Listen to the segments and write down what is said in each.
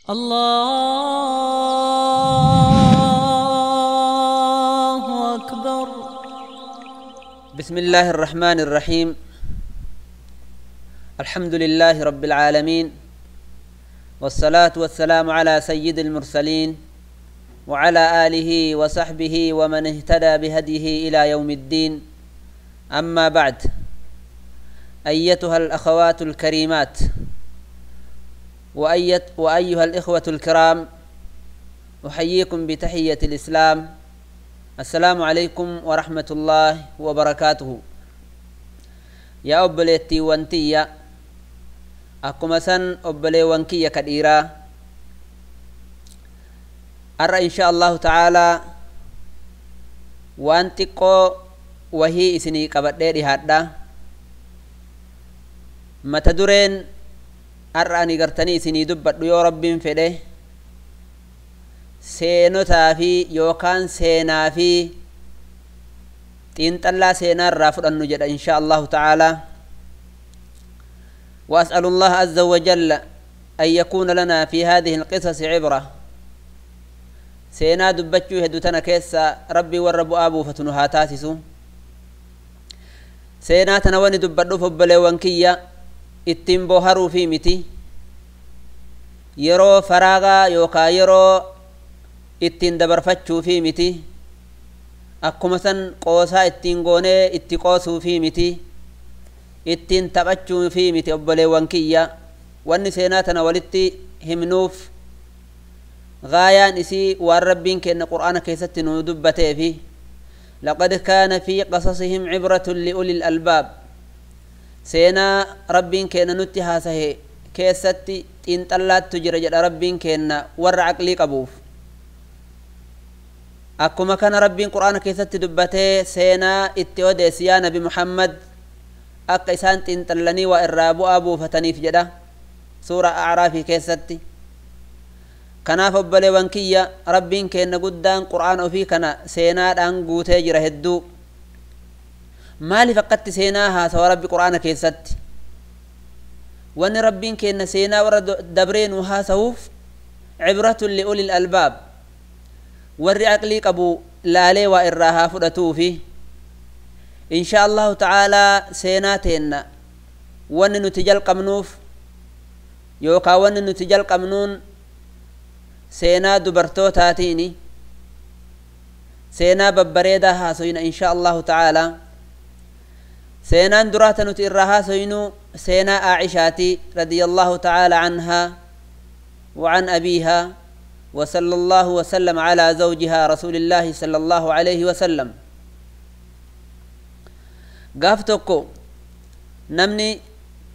الله أكبر. بسم الله الرحمن الرحيم. الحمد لله رب العالمين، والصلاة والسلام على سيد المرسلين وعلى آله وصحبه ومن اهتدى بهديه إلى يوم الدين. أما بعد، أيتها الأخوات الكريمات وأيها الإخوة الكرام، أحييكم بتحية الإسلام. السلام عليكم ورحمة الله وبركاته. يا أبليتي وانتيا أكما سن أبلي وانكيا كديرا أرى إن شاء الله تعالى وانتقو وهي إسني قبدي هادا متدرين أرى أني قرتني إسني دبت يا رب فده seenotaa fi yookaan seenaa fi xiinxallaa seenaa irraa fudhannu jedha insha Allahu ta'ala. وأسأل الله عز وجل أن يكون لنا في هذه القصص عبرة. سينا دبتشو هدوتنا كيسا ربي والرب أبو فتنها تاسسو سينا تنواني دبتشو فبلي وانكيا اتنبو هرو في متي يرو فراغا يوكا يرو ittiin dabarfachuu fi miti, akkuma san qoosaa ittiin goonee itti qoosuu fi miti, ittiin taphachuu fi miti. Obboleewwan kiyya, wanni seenaa tana walitti himnuuf gaayaan isii waan rabbiin kenna qur'aana keessatti nu dubbateefi laqad kaana fi qasasihim cibratun liuli lalbaab. Seenaa rabbiin kenna nutti haasahe keessatti xiinxallaattu jira jedha rabbiin kenna warra aqlii qabuuf. Akkuma kana rabbiin qur'aana keessatti dubbatee seenaa itti odeessi yaa nabi Muhammad akka isaan xiinxallanii waa irraa bu'aa buufataniif jedha suura Acraafii keessatti. Kanaaf obboleewwan kiyya, rabbiin kenna guddaan qur'aana ofii kana seenaadhaan guutee jira hedduu. Maaliif akkatti seenaa haasawa rabbi qur'aana keessatti? Wanni rabbiin kenna seenaa warra dabree nu haasawuuf cibratun li'ulil albaab, warri aqlii qabu laalee waa irraa haa fudhatuufi. Insha Allahu ta'aalaa seenaa teenna wanni nuti jalqabnuuf yookaan wanni nuti jalqabnuun seenaa dubartootaatiini seenaa babbareedaa haasoyna insha Allahu ta'aalaa. Seenaan duraata nuti irraa haasoynu seenaa Aacishaati radiyallahu ta'aalaa anhaa وعن أبيها وصلى الله وسلم على زوجها رسول الله صلى الله عليه وسلم. قاف توكو نمني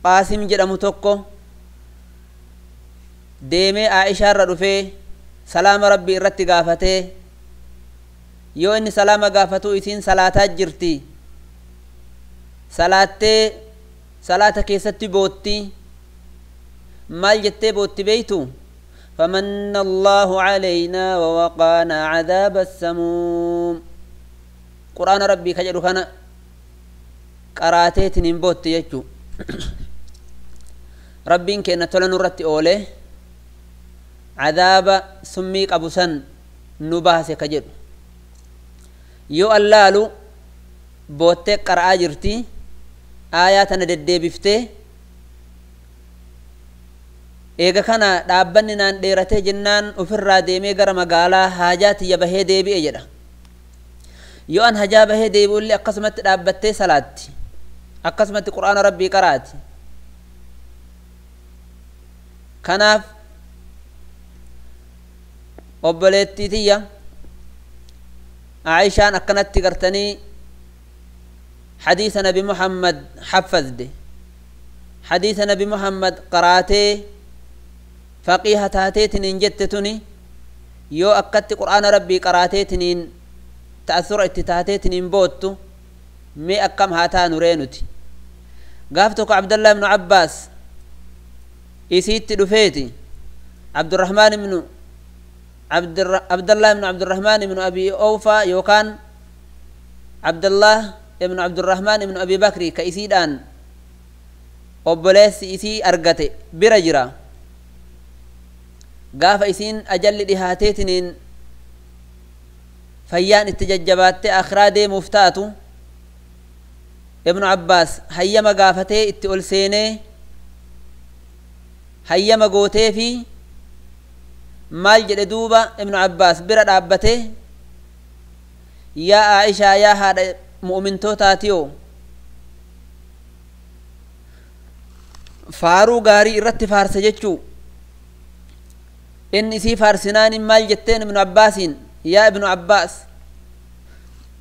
قاسم جرمو توكو ديمي عائشة رفي سلام ربي رتي قافته يو إني سلام قافتو إسين صلاة جرتي صلاة صلاة كيستي بوتي مال جتي بوتي بيتو فمن الله علينا ووقانا عذاب السموم. قرآن ربي كجلو كان قراتيت نبوت يجو ربي كأن تلن رتي أوله عذاب سميك أبو سن نباس كجل يو اللالو بوتي قرآ جرتي آيات ندد بفته eega kana dhaabbanni naan dheeratee jennaan ofirraa deemee gara magaalaa haajaa tiyya bahee deebi'e jedha. Yoo an hajaa bahee deebi'ullee akkasumatti dhaabbattee salaatti, akkasumatti qur'aana rabbii qaraati. Kanaaf obboleettii tiyya Aayishaan akkanatti gartanii hadiisa nabi Muhammad haffazde, hadiisa nabi Muhammad qaraatee faqiiha taateetiniin jette tuni yoo akkatti qur'aana rabbii qaraateetiniin ta'assura itti taateetiniin boottu mee akkam haa taanu ree nuti. Gaaf tokko Abdallah ibnu Abbaas isiitti dhufeeti Abdurrahmaan ibnu Abdallah ibnu Abdurrahmaan ibnu Abi Awfaa yookaan Abdallah ibnu Abdurrahmaan ibnu Abi Bakri ka isiidhaan obboleessi isii argate bira jira. Gaafa isiin ajalli dhihaateetiniin fayyaan itti jajjabaattee akhiraa deemuuf taatu, Ibnu Abbaas hayyama gaafatee itti ol seenee hayyama gootee fi maal jedhe duuba? Ibnu Abbaas bira dhaabbatee, "Yaa Aishaa, yaa haadha mu'mintootaatiyoo," faaruu gaarii irratti faarse jechuu. Inni isii faarsinaanin maal jetteen Ibnu Abbaasiin? "Yaa Ibnu Abbaas,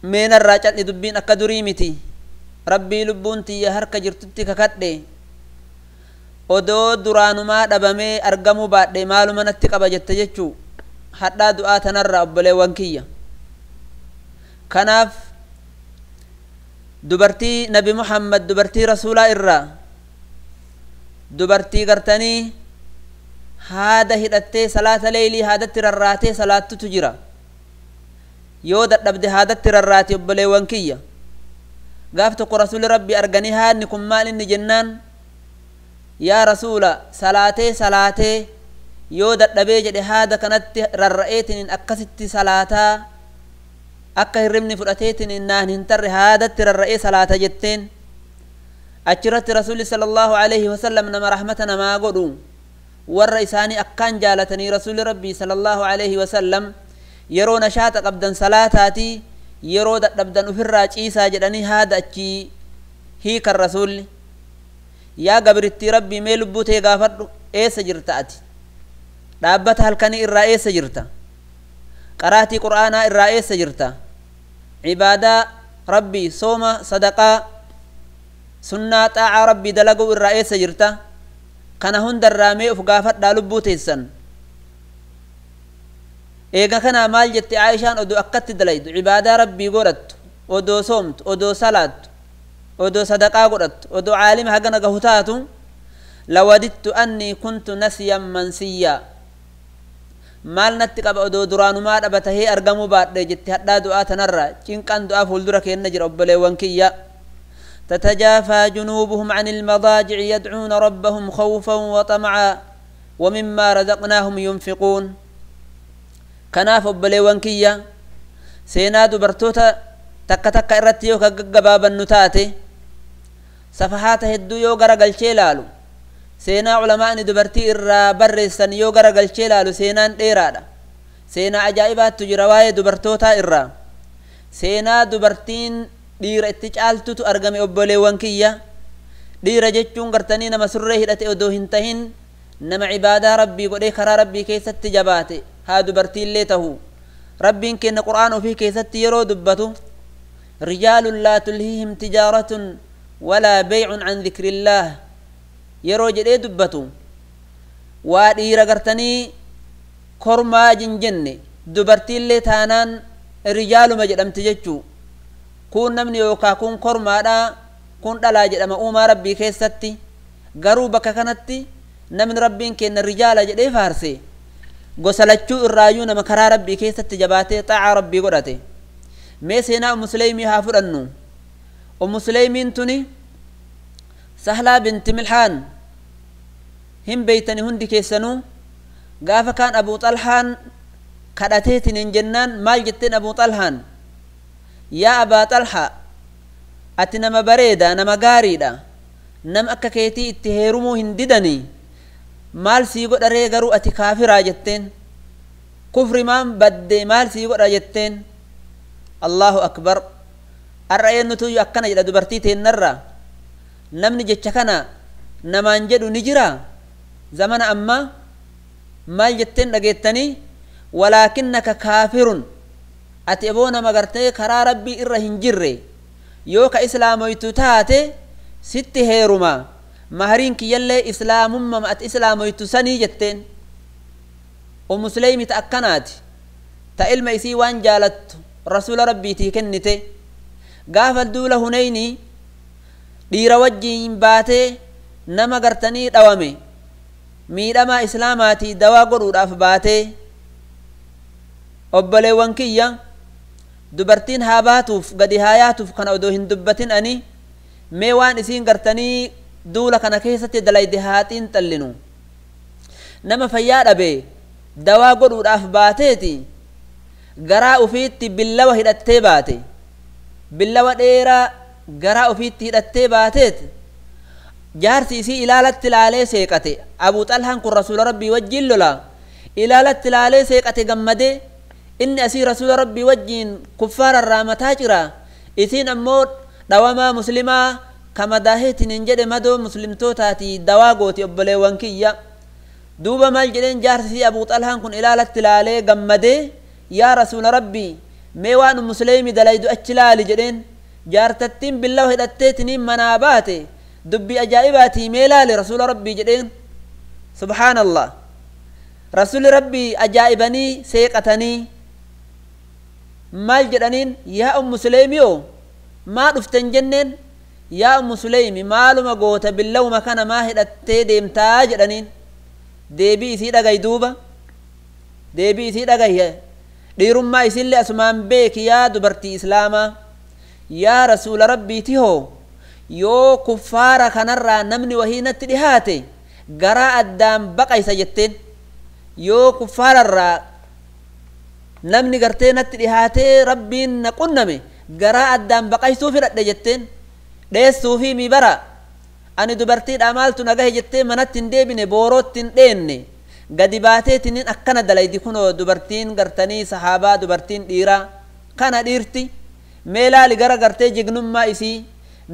meenarraa cal'i, dubbiin akka durii miti. Rabbii lubbuun tiyya harka jirtutti kakadhe, odoo duraanumaa dhabamee argamuu baadhe maaluma natti qaba?" jette jechuu. Hadhaa du'aa tanarraa, obboleewwan kiyya, kanaaf dubartii Nabi Muhammad, dubartii rasuulaa irraa, dubartii gartanii haada hidhattee salaata leeylii haadatti rarraatee salaattutu jira. Yoo dadhabde haadatti rarraati. Obboleewwan kiyya, gaaf tokko Rasuuli Rabbi arganii, "Haadni kun maal inni?" jennaan, "Yaa Rasuula, salaatee salaatee yoo dadhabee jedhe haada kanatti rarra'eetiniin akkasitti salaataa, akka hirribni fudhateetiniin naan hin tarre haadatti rarra'ee salaata," jetteen. Achirratti Rasuuli sallallahu alaihi wasallam nama rahmata namaa godhu, warra isaanii akkaan jaalatanii, Rasuuli Rabbii sallallahu alaihi wasallam "Yeroo nashaata qabdan salaataatii, yeroo dadhabdan ufirraa ciisaa," jedhanii haada achii hiikan. Rasuulli, "Yaa gabrittii Rabbii, mee lubbuu tee gaafadhu, eessa jirta ati? Dhaabbata halkanii irraa eessa jirta? Qaraatii Qur'aanaa irraa eessa jirta? Cibaadaa Rabbii, sooma, sadaqaa, sunnaa, xaacaa Rabbii dalaguu irraa eessa jirta? Kana hundarraa mee uf gaafadhaa lubbuu teessan." Eega kanaa maal jette Aayishaan? Odoo akkatti dalaydu, cibaadaa Rabbii godhattu, odoo soomtu, odoo salaattu, odoo sadaqaa godhattu, odoo caalima hagana gahu taatu, "Lawadittu annii kuntu nasiyan mansiyyaa, maal natti qaba odoo duraanumaa dhaba tahee argamuu baadhe?" jette. Hadhaa du'aa tanarraa cinqaan du'aa fuuldura keenna jira, obboleewwan kiyya. تتجافى جنوبهم عن المضاجع يدعون ربهم خوفا وطمعا ومما رزقناهم ينفقون. Kanaaf obboleewwan kiyya, seenaa dubartoota takka takka irratti yoo ka gaggabaabannu taate, safahaata hedduu yoo gara galchee laalu, seenaa culamaa'ni dubartii irraa barreessan yoo gara galchee laalu, seenaan dheeraadha. Seenaa ajaa'ibaattu jira waa'ee dubartootaa irraa. Seenaa dubartiin dhiira itti caaltutu argame, obboleewwan kiyya. Dhiira jechuun gartanii nama surree hidhate odoo hin tahin, nama cibaadaa Rabbii godhee karaa Rabbii keessatti jabaate haa dubartiillee tahu. Rabbiin kenna Qur'aan ofii keessatti yeroo dubbatu, "Rijaalun laa tulhiihim tijaaratun walaa beycun an dhikrillaah," yeroo jedhee dubbatu, waa dhiira gartanii kormaa jin jenne, dubartiillee taanaan rijaaluma jedhamti jechuu. Kun namni yookaa kun kormaadha, kun dhalaa jedhama uumaa Rabbii keessatti. Garuu bakka kanatti namni Rabbiin kenna rijaala jedhee faarse gosa lachuu irraayyuu nama karaa Rabbii keessatti jabaatee xaacaa Rabbii godhate. Mee seenaa Ummu Suleymi haa fudhannu. Ummu Suleymiin tuni Sahlaa binti Milhaan hin beeytani hundi keessanuu. Gaafa kaan Abuu Xalhaan kadhateetin hin jennaan, maal jetteen Abuu Xalhaan? "Yaa Abaa Xalhaa, ati nama bareeda, nama gaariidha, nama akka keetii itti heerumuu hin didanii, maal sii godha ree? Garuu ati kaafiraa," jetteen. "Kufri maan badde, maal sii godha?" jetteen. Allahu akbar! Ar'a eenyutuyyuu akkana jedha dubartii teennarraa? Namni jecha kana namaan jedhu ni jira zamana ammaa? Maal jetteen dhageettanii? "Walaakinnaka kaafirun, ati eboo nama gartee karaa Rabbii irra hin jirre. Yoo ka islaamoytu taate sitti heeruma, mahariin kiyyallee islaamummaa ati islaamoytu sanii," jetteen. Ummu Suleymi ta akkanaati, ta ilma isii waan jaalattu Rasuula Rabbiitii kennite. Gaafa duula Huneynii dhiira wajjiin baatee nama gartanii dhawame, miidhamaa islaamaatii dawaa godhuudhaaf baatee. Obboleewwan kiyya, dubartiin haa baatuuf gadi haa yaatuuf kana odoo hin dubbatin, ani mee waan isiin gartanii duula kana keessatti dalayde haa xiinxallinu. Nama fayyaa dhabe Dawaa godhuudhaaf baateeti garaa ufiitti billawa hidhattee baate. Billawa dheeraa garaa ufiitti hidhattee baateet jaarsi isii ilaalatti laalee seeqate. Abuu Xalhaan kun rasuula rabbii wajjiin lola. Ilaalatti laalee seeqate gammadee inni asii rasuula rabbii wajjiin kuffaararraa mataa jira. Isiin ammoo dhawamaa muslimaa kama daaheetiin hin jedhe madoo muslimtootaatii dawaa gooti obboleewwan kiyya. Duuba maal jedheen jaarsi isii Abuu Xalhaan kun ilaalatti laalee gammadee yaa rasuula rabbii mee waan musliimi dalaydu achi laali jedheen. Jaartattiin billawa hidhatteetiniin manaa baate dubbii ajaa'ibaatii mee laali rasuula rabbii jedheen. Subhaanallah. Rasuulli rabbii ajaa'ibanii seeqatanii maal jedhaniin yaa ummu Suleymiyo maa dhuften jenneen yaa ummu Suleymi maaluma goota billawuma kana maa hidhattee deemtaa jedhaniin. Deebii isii dhagayi duuba deebii isii dhagayi dhiirummaa isiillee asumaan beeki yaa dubartii islaamaa yaa rasuula rabbiiti hoo yoo kuffaara kanarraa namni wahii natti dhihaate garaa addaan baqaysa jetteen. Yoo kuffaararraa namni gartee natti dhihaatee rabbiin na qunname garaa addaan baqaysuu fidhadhe jetteen. Dheessuufi mi bara ani dubartiidha maaltu na gahe jettee manatti hin deebine boorootti hin dheenne gadi baateetiniin akkana dalaydi kunoo dubartiin gartanii sahaabaa dubartiin dhiiraa kana dhiirti mee laali gara gartee jignummaa isii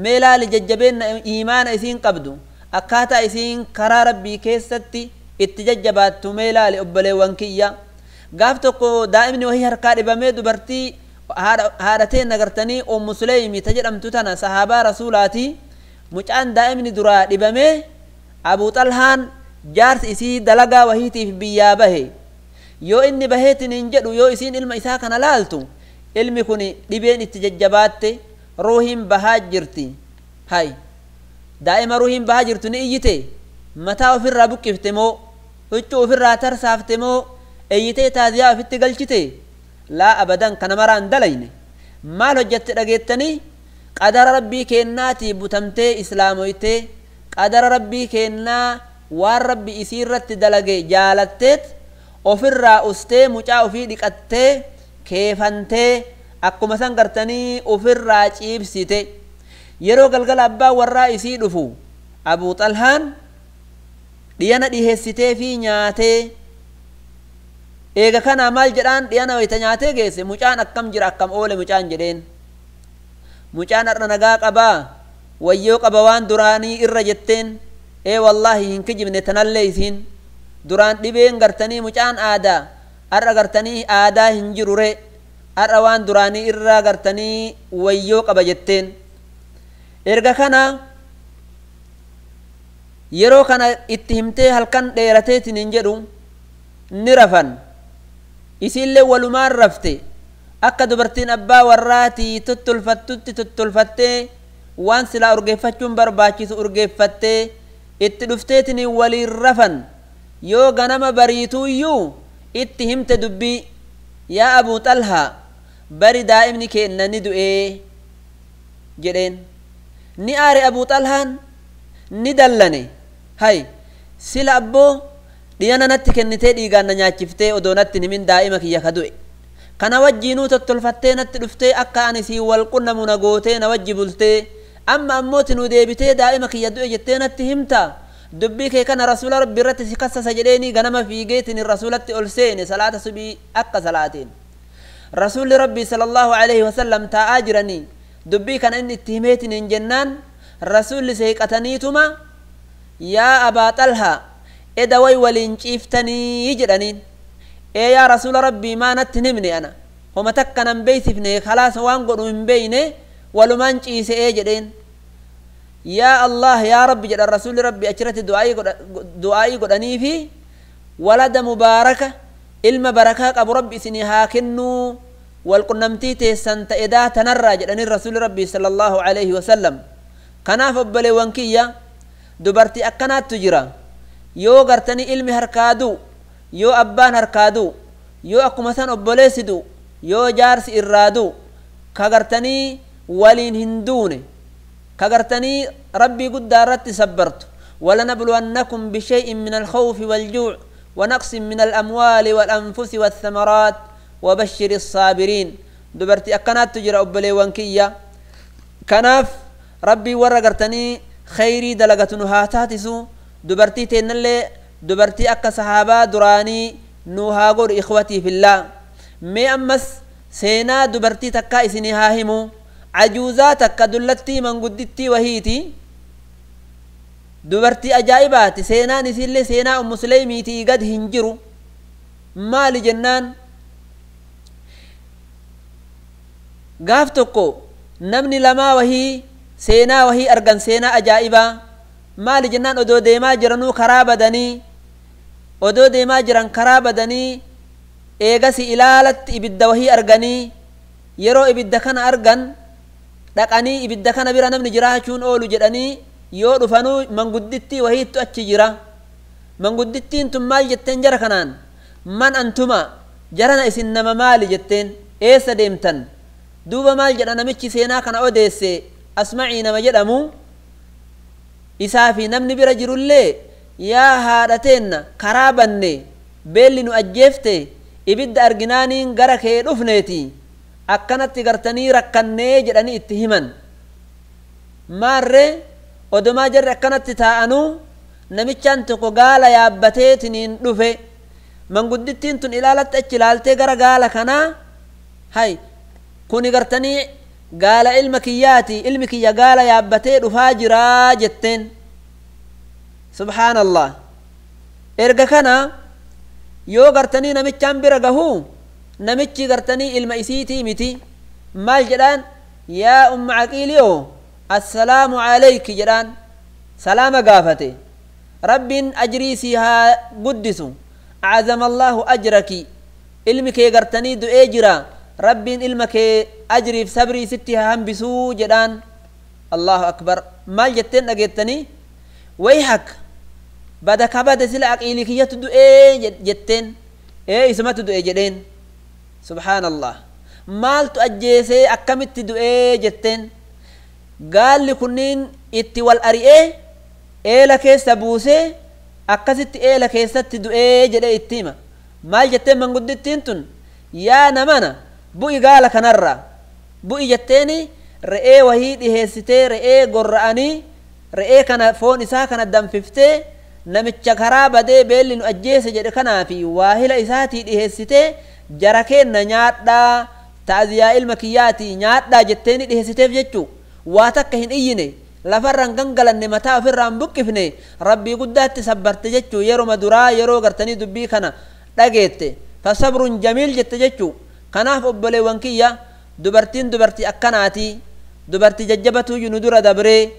mee laali jajjabeenna iimaana isiin qabdu akkaataa isiin karaa rabbii keessatti itti jajjabaattu mee laali obboleewwan kiyya. Gaaf tokko daa'imni wahii harkaa dhibamee dubartii haadhateen nagartanii Ummu Suleymi ta jedhamtu tana sahaabaa rasuulaatii mucaan daa'imni duraa dhibamee Abuu Xalhaan jaarsi isii dalagaa wahiitiif biyyaa bahe. Yoo inni baheetiin hin jedhu yoo isiin ilma isaa kana laaltu ilmi kun dhibeen itti jajjabaatte ruuhiin bahaa jirti. Hay daa'ima ruuhiin bahaa jirtu ni iyyite mataa ofirraa buqqifte moo huccuu ofirraa tarsaafte moo iyyitee taaziyaa ofitti galchite laa abadan kana maraan dalayne maal hojjatte dhageettanii qadara rabbii kennaatii butamtee islaamoytee qadara rabbii kennaa waan rabbi isii irratti dalage jaalatteet ofirraa ustee mucaa ofii dhiqattee keefantee akkuma san gartanii ofirraa ciibsite. Yeroo galgala abbaa warraa isii dhufu Abuu Xalhaan dhiyana dhiheessitee fi nyaatee eega kanaa maal jedhaan dhiyana wayita nyaatee geesse mucaan akkam jira akkam oole mucaan jedheen. Mucaan har'a nagaa qabaa wayyoo qaba waan duraanii irra jetteen ee wallaahi hin kijibne tanallee isiin duraan dhibeen gartanii mucaan aadaa har'a gartanii aadaa hin jirure har'a waan duraanii irra gartanii wayyoo qaba jetteen. Erga kana yeroo kana itti himtee halkan dheerateetiin hin jedhu ni rafan. Isiillee walumaan rafte akka dubartiin abbaa warraatii tottolfattutti tottolfattee waan silaa urgeeffachuun barbaachisu urgeeffattee itti dhufteetiin waliin rafan. Yoo ganama bariituuyyuu itti himte dubbii yaa Abuu Xalhaa bari daa'imni keenna ni du'ee jedheen. Ni aare Abuu Xalhaan ni dallane hay sila abboo dhiyana natti kennitee dhiigaan na nyaachiftee odoo natti himin daa'ima kiyya ka du'e kana wajjiinuu tottolfattee natti dhuftee akka ani siin wal qunnamu na gootee na wajji bultee amma ammoo tinuu deebitee daa'ima kiyya du'e jettee natti himta dubbii kee kana rasuula rabbi irratti si kassasa jedheenii ganama fiigeetiin rasuulatti ol seene salaata subii akka salaateen. Rasuulli rabbii sallallahu alaihi wasallam taa'aa jiranii dubbii kana inni itti himeetiin hin jennaan rasuulli seeqataniituma yaa Abaa Xalhaa eda way waliin ciiftanii jedhaniin. Ee yaa rasuula rabbii maa natti hin himne ana homa takka nan beeysifne khalaas waan godhu hin beeyne walumaan ciise'ee jedheen. Yaa Allah yaa rabbi jedhan rasuulli rabbi achirratti du'aa'ii godhanii fi walada mubaaraka ilma barakaa qabu rabbi isinii haa kennuu walqunnamtii teessan ta'edaa tanarraa jedhanii rasuulli rabbi sallallahu alaihi wasallam. Kanaaf obboleewwan kiyya dubartii akkanaattu jira. Yoo gartanii ilmi harkaa du'u yoo abbaan harkaa du'u yoo akkuma san obboleessi du'u yoo jaarsi irraa du'u ka gartanii waliin hin duune ka gartanii rabbii guddaa irratti sabbartu. ولنبلونكم بشيء من الخوف والجوع ونقص من الأموال والأنفس والثمرات وبشر الصابرين. دبرتي أكنات تجرى أبلي وانكية كناف ربي ورقرتني خيري دلقة نهاتاتسو دبرتي تنلي دبرتي أكا صحابة دراني نوهاغور. إخوتي في الله، مي أمس سينا دبرتي تكا إسني هاهمو عجوزا تكا دلتي من قدتي وهيتي دبرتي أجائبات سينا نسيلي سينا أم سليميتي قد هنجرو مال جنان. قافتكو نمني لما وهي سينا وهي أرغن سينا أجائبا مال جنان. أدو ديما جرنو كرابدني أدو ديما جرن كرابدني إيغسي إلالت إبدا وهي أرغني يرو إبدا كان أرغن dhaqanii ibidda kana bira namni jiraachuun oolu jedhanii yoo dhufanuu manguddittii wahiittu achi jira. Manguddittiin tun maal jetteen jara kanaan? Man antuma, jarana isin nama maali jetteen, eessa deemtan? Duuba maal jedha namichi seenaa kana odeesse Asmacii nama jedhamu isaa fi namni bira jirullee, yaa haadha teenna karaa banne, beelli nu ajjeefte, ibidda arginaaniin gara kee dhufneeti, akkanatti gartanii rakkannee jedhanii itti himan. Maarree odomaa jarri akkanatti taa'anuu namichaan tokko gaala yaabbateetiniin dhufe. Manguddittiin tun ilaalatti achi ilaaltee gara gaala kanaa, hay kuni gartanii gaala ilma kiyyaati, ilmi kiyya gaala yaabbatee dhufaa jiraa jetteen. Subhaanallah. Erga kana yoo gartanii namichaan bira gahuu namichi gartanii ilma isiitii miti. Maal jedhaan? Yaa umma Aqiiliyoo, assalaamu alayki jedhaan. Salaama gaafate. Rabbiin ajrii sii haa guddisu, acazama allaahu ajraki, ilmi kee gartanii du'ee jira, rabbiin ilma kee ajriif sabrii sitti haa hambisuu jedhaan. Allahu akbar. Maal jetteen dhageettanii? Wayhak, bada kabade, sila Aqiilii kiyyatu du'ee jetteen. Ee, isumatu du'e jedheen. Subhaanallah. Maaltu ajjeesee, akkamitti du'ee jetteen? Gaalli kunniin itti wal ari'ee eela keessa buusee akkasitti eela keessatti du'ee jedhee itti hima. Maal jetteen manguddittiin tun? Yaa namana, bu'i gaala kanarraa bu'i jetteeni. Re'ee wahii dhiheessitee re'ee gorra'anii re'ee kana foon isaa kana danfiftee namicha karaa badee beelli nu ajjeese jedhe kanaa fi waahila isaatii dhiheessitee, jara keenna nyaadhaa, ta'aziyaa ilma kiyyaatii nyaadhaa jetteeni dhiheessiteef jechuu. Waa takka hin iyyine, lafarraan gangalanne, mataa ofirraan buqqifne, rabbii guddaatti sabbarte jechuu. Yeroma duraa yeroo gartanii dubbii kana dhageette fasabrun jamiil jette jechuu. Kanaaf obboleewwan kiyya, dubartiin dubartii akkanaatii, dubartii jajjabatuuyyu nu dura dabree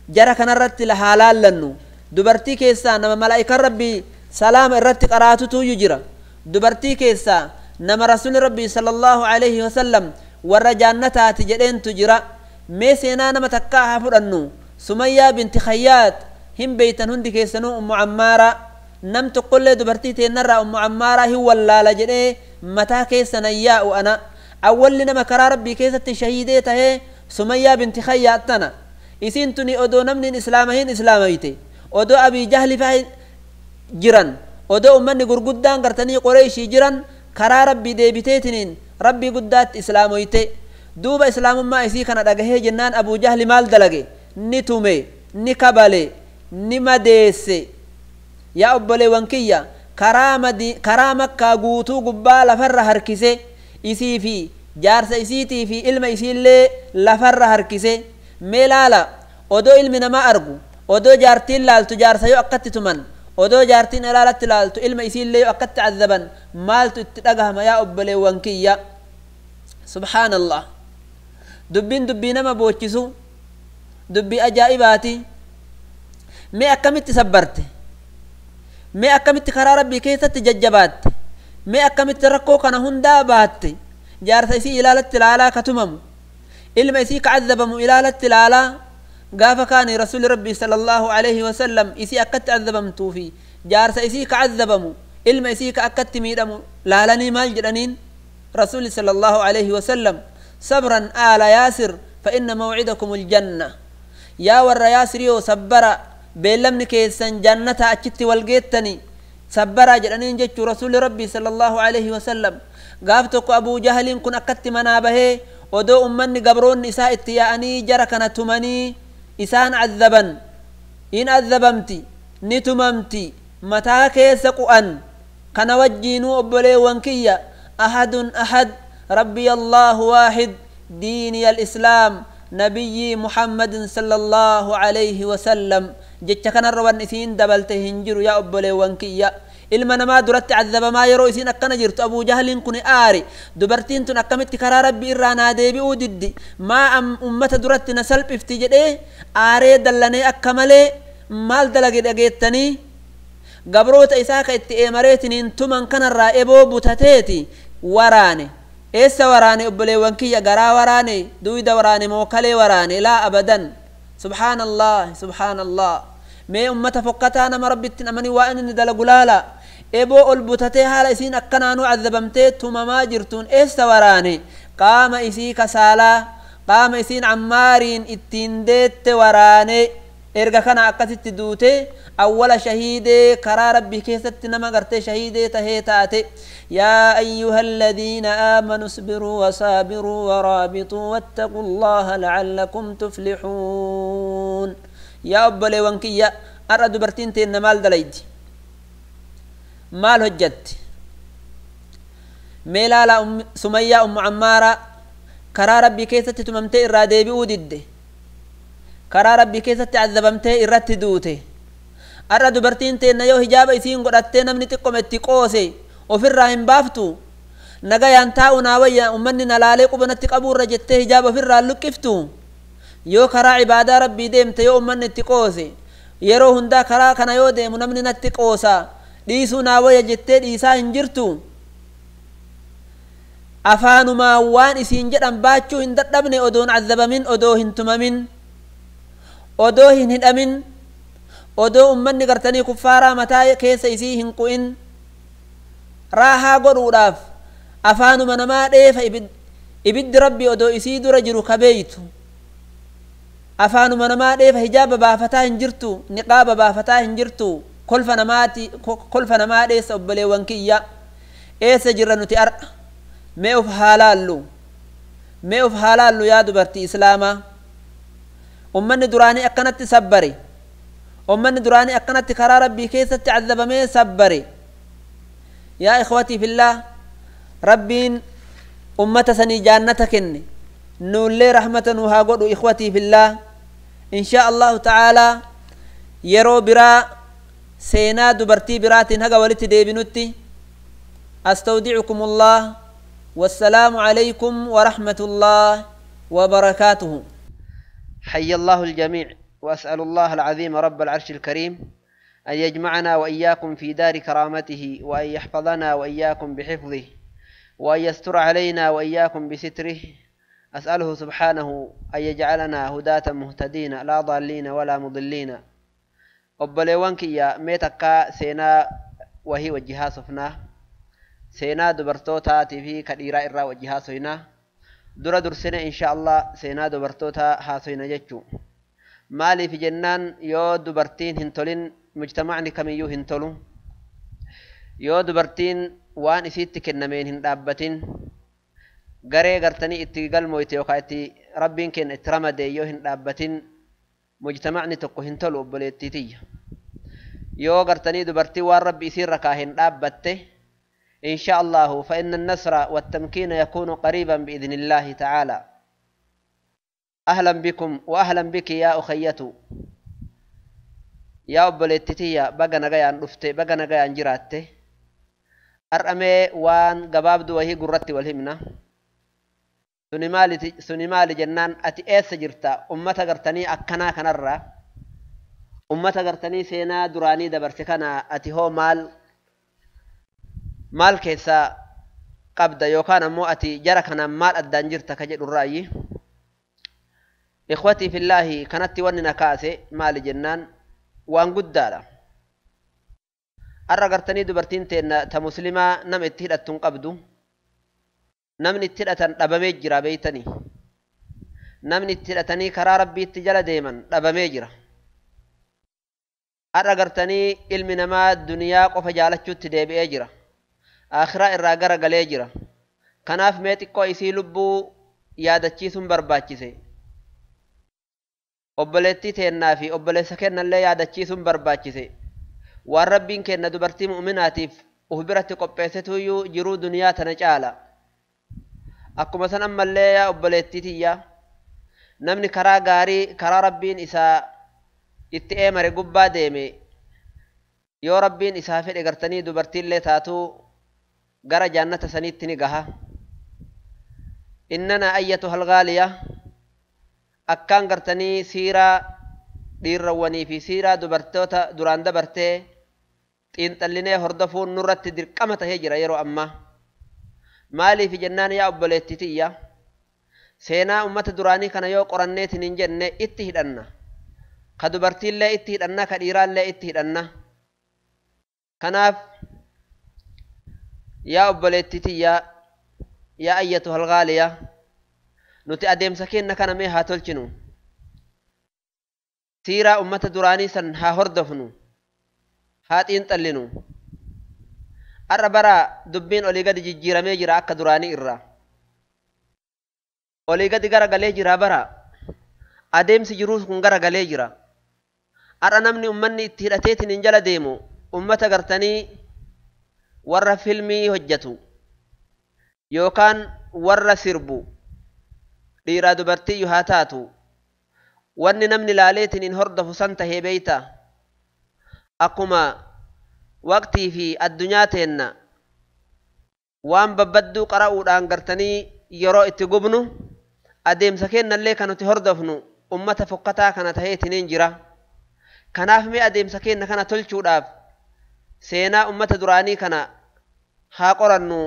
jara kanarratti haa laallannu. Dubartii keessaa nama malaa'ikaan rabbii salaama irratti qaraatutuuyyu jira. Dubartii keessaa nama rasuli rabbii sallallahu alaihi wasallam warra jaannataati jedheentu jira. Mee seenaa nama takkaa haa fudhannu. Sumayyaa binti Khayyaat hin beeytan hundi keessanuu, Ummu Ammaara. Nam tokkollee dubartii teennarraa Ummu Ammaaraa hin wallaala jedhee mataa keessa nan yaa'u ana. Awwalli nama karaa rabbii keessatti shahiidee tahee Sumayyaa binti Khayyaat tana. Isiin tuni odoo namni hin islaamahin islaamayte, odoo Abii Jahli faa jiran, odoo ummanni gurguddaan gartanii Qoreeshii jiran karaa rabbii deebiteetiniin rabbii guddaatti islaamoyte. Duuba islaamummaa isii kana dhagahee jennaan Abuu Jahli maal dalage? Ni tume, ni kabale, ni madeesse. Yaa obboleewwan kiyya, karaa Makkaa guutuu gubbaa lafarra harkise. Isii fi jaarsa isiitii fi ilma isiillee lafarra harkise. Mee laala, odoo ilmi namaa argu, odoo jaartiin laaltu jaarsa yoo akkatti tuman, odoo jaartiin ilaalatti laaltu ilma isiillee yoo akkatti azaban, maaltu itti dhagahama yaa obboleewwan kiyya? Subhaanallah. Dubbiin dubbii nama boochisu, dubbii ajaa'ibaati. Mee akkamitti sabbarte? Mee akkamitti karaa rabbii keessatti jajjabaatte? Mee akkamitti rakkoo kana hundaa baatte? Jaarsa isii ilaalatti ilaalaa ka tumamu, ilma isii ka azabamu ilaalatti ilaalaa, gaafa kaani rasuli rabbii sallallahu alaihi wasallam isii akkatti azabamtuu fi jaarsa isii ka azabamu, ilma isii ka akkatti miidhamu laalanii maal jedhaniin rasuli sallallahu alaihi wasallam? Sabran aala Yaasir, fa inna mawcidakum aljanna. Yaa warra Yaasiriyoo, sabbara, beellamni keessan jannata, achitti wal geettani. Sabbaraa jedhaniin jechuu Rasuulli Rabbii sallallahu alaihi wasallam. Gaaf tokko Abuu Jahaliin kun akkatti manaa bahee odoo ummanni gabroonni isaa itti yaa'anii jara kana tumanii isaan azzaban. In azzabamti, ni tumamti, mataa keessa qu'an. Kana wajjiinuu obboleewwan kiyya ahadun ahad rabbiy Allahu waahid diiniy al-islaam nabiyyi Muhammadin sallallahu alaihi wasallam. Jecha kanarra wanni isiin dabalte hin jiru yaa obboleewwan kiyya. Ilma namaa duratti azzabamaa yeroo isiin akkana jirtu Abuu Jahliin kun aare. Dubartiin tun akkamitti karaa Rabbi irraa naa deebi'uu diddi, maa ummata duratti na salphifti jedhee aaree dallanee akka malee maal dalage dhageettanii? Gabroota isaa ka itti eemareetiniin tuman kanarraa eboo butateeti waraane. Eessa waraane obboleewwan kiyya? Garaa waraane, duyda waraane moo kalee waraane? Laa abadan. Subhaanallah, subhaanallah. Mee ummata fokkataa nama Rabbitti amanii waa inni dalagu laala. Eboo ol butatee haala isiin akkanaanuu azabamtee tumamaa jirtuun eessa waraane? Qaama isii kasaalaa, qaama isiin Ammaariin ittiin deette waraane. Erga kana akkasitti duute awwala shahiidee karaa Rabbii keessatti nama gartee shahiidee tahee taate. Yaa ayyuha alladhiina aamanuu isbiruu wasaabiruu waraabituu wattaquu llaha la'allakum tuflixuun. Yaa obboleewwan kiyya, har'a dubartiin teenna maal dalaydi? Maal hojjatti? Mee laalaa, Sumayyaa Ummu Ammaaraa karaa Rabbii keessatti tumamtee irraa deebi'uu didde. Karaa Rabbii keessatti azabamtee irratti duute. Har'a dubartiin teenna yoo hijaaba isiin godhattee namni xiqqoma itti qoose ofirraa hin baaftu. Nagayaan taa'u naa wayya ummanni na laalee quba natti qabuurra jettee hijaaba ofirraa luqqiftu. Yoo karaa ibaadaa Rabbii deemte yoo ummanni itti qoose, yeroo hundaa karaa kana yoo deemu namni natti qoosa, dhiisuu naa wayya jettee dhiisaa hin jirtu. Afaanumaa waan isiin jedhan baachuu hin dadhabne odoon azabamin, odoo hin tumamin, odoo hin hidhamin, odoo ummanni gartanii kuffaaraa mataa keessa isii hin qu'in. Raahaa godhuudhaaf afaanuma namaa dheefa ibiddi Rabbi odoo isii dura jiru kabeeytu. Afaanuma namaa dheefa hijaaba baafataa hin jirtu, niqaaba baafataa hin jirtu. Kolfa namaati, kolfa namaa dheessa. Obboleewwan kiyya, eessa jirra nuti har'a? Mee uf haa laallu, mee uf haa laallu yaa dubartii islaamaa. Ummanni duraanii akkanatti sabbare. Ummanni duraanii akkanatti karaa Rabbii keessatti azabamee sabbare. Yaa ikhwatii fillah, Rabbiin ummata sanii jaannata kenne, nuullee rahmata nu haa godhu. Ikhwatii fillah, inshaa Allahu ta'aalaa yeroo biraa seenaa dubartii biraatiin haga walitti deebinutti astawdicukum Allah. والسلام عليكم ورحمة الله وبركاته. حي الله الجميع، وأسأل الله العظيم رب العرش الكريم أن يجمعنا وإياكم في دار كرامته، وأن يحفظنا وإياكم بحفظه، وأن يستر علينا وإياكم بستره. أسأله سبحانه أن يجعلنا هداة مهتدين لا ضالين ولا مضلين. Obboleewwan kiyya, mee takka seenaa wahii wajji haasofnaa. Seenaa dubartootaatii fi ka dhiiraa irraa wajji haasoynaa. Dura dursine insha Allah seenaa dubartoota haasoyna jechuu. Maaliif jennaan, yoo dubartiin hin tolin mujtamacni kamiyyuu hin tolu. Yoo dubartiin waan isiitti kennameen hin dhaabbatin, garee gartanii itti galmoyte yookaan itti Rabbiin kenna itti ramade yoo hin dhaabbatin, mujtamacni tokko hin tolu. Obboleettii tiyya, yoo gartanii dubartii waan Rabbi isiirra kaa hin dhaabbatte, إن شاء الله فإن النصر والتمكين يكون قريبا بإذن الله تعالى. أهلا بكم وأهلا بك يا أخيتو، yaa obboleettii tiyya, baga nagayaan dhufte, baga nagayaan jiraatte. Har'amee waan gabaabduu wahii gurratti wal himna. Suni maali jennaan, ati eessa jirta ummata gartanii akkanaa kanarraa, ummata gartanii seenaa duraanii dabarse kana ati hoo maal maal keessaa qabda, yookaan ammoo ati jara kanaan maal addaan jirta ka jedhurraayyi. Ikhwatii fillaahi, kanatti wanni na kaase maali jennaan, waan guddaadha. Har'a gartanii dubartiin teenna ta muslimaa nama itti hidhattu hin qabdu. Namni itti hidhatan dhabamee jira beeytanii. Namni itti hidhatanii karaa Rabbiitti jala deeman dhabamee jira. Har'a gartanii ilmi namaa duniyaa qofa jaalachuutti deebi'ee jira. Akhiraa irraa gara galee jira. Kanaaf mee xiqqoo isii lubbuu yaadachiisuun barbaachise. Obboleettii teennaa fi obboleessa kennallee yaadachiisuun barbaachise. Waan Rabbiin kenna dubartii mu'uminaatiif uf biratti qopheessetuyyuu jiruu duniyaa tana caala. Akkuma san ammallee yaa obboleettii tiyya, namni karaa gaarii karaa Rabbiin isaa itti eemare gubbaa deeme yoo Rabbiin isaa fedhe gartanii dubartiillee taatuu gara jaannata saniitti ni gaha. Innana ayyatuha alghaaliya akkaan gartanii siiraa dhiirrawwanii fi siiraa dubartoota duraan dabartee xiinxallinee hordofuun nurratti dirqama tahee jira yeroo ammaa. Maaliif jennaan yaa obboleettii tiyya, seenaa ummata duraanii kana yoo qoranneetiin hin jenne itti hidhanna. Ka dubartiillee itti hidhanna, ka dhiiraallee itti hidhanna. Kanaaf yaa obboleettii tiyya, yaa ayyatuha alghaaliya, nuti adeemsa keenna kana mee haa tolchinu. Siiraa ummata duraanii san haa hordofnu, haa xiinxallinu. Har'a bara dubbiin olii gadi jijjiiramee jira akka duraanii irraa. Olii gadi gara galee jira bara. Adeemsi jiruu kun gara galee jira. Har'a namni ummanni itti hidhateetiin hin jala deemu ummata gartanii warra filmii hojjetu yookaan warra sirbu dhiiraa dubartii haa taatu wanni namni laaleetiin hin hordofu san tahee beeyta. Akkuma waqtii fi addunyaa teenna waan babbadduu qara'uudhaan gartanii yeroo itti gubnu adeemsa keennallee kan nuti hordofnu ummata fokkataa kana taheetiniin jira. Kanaaf mee adeemsa keenna kana tolchuudhaaf seenaa ummata duraanii kana haa qorannu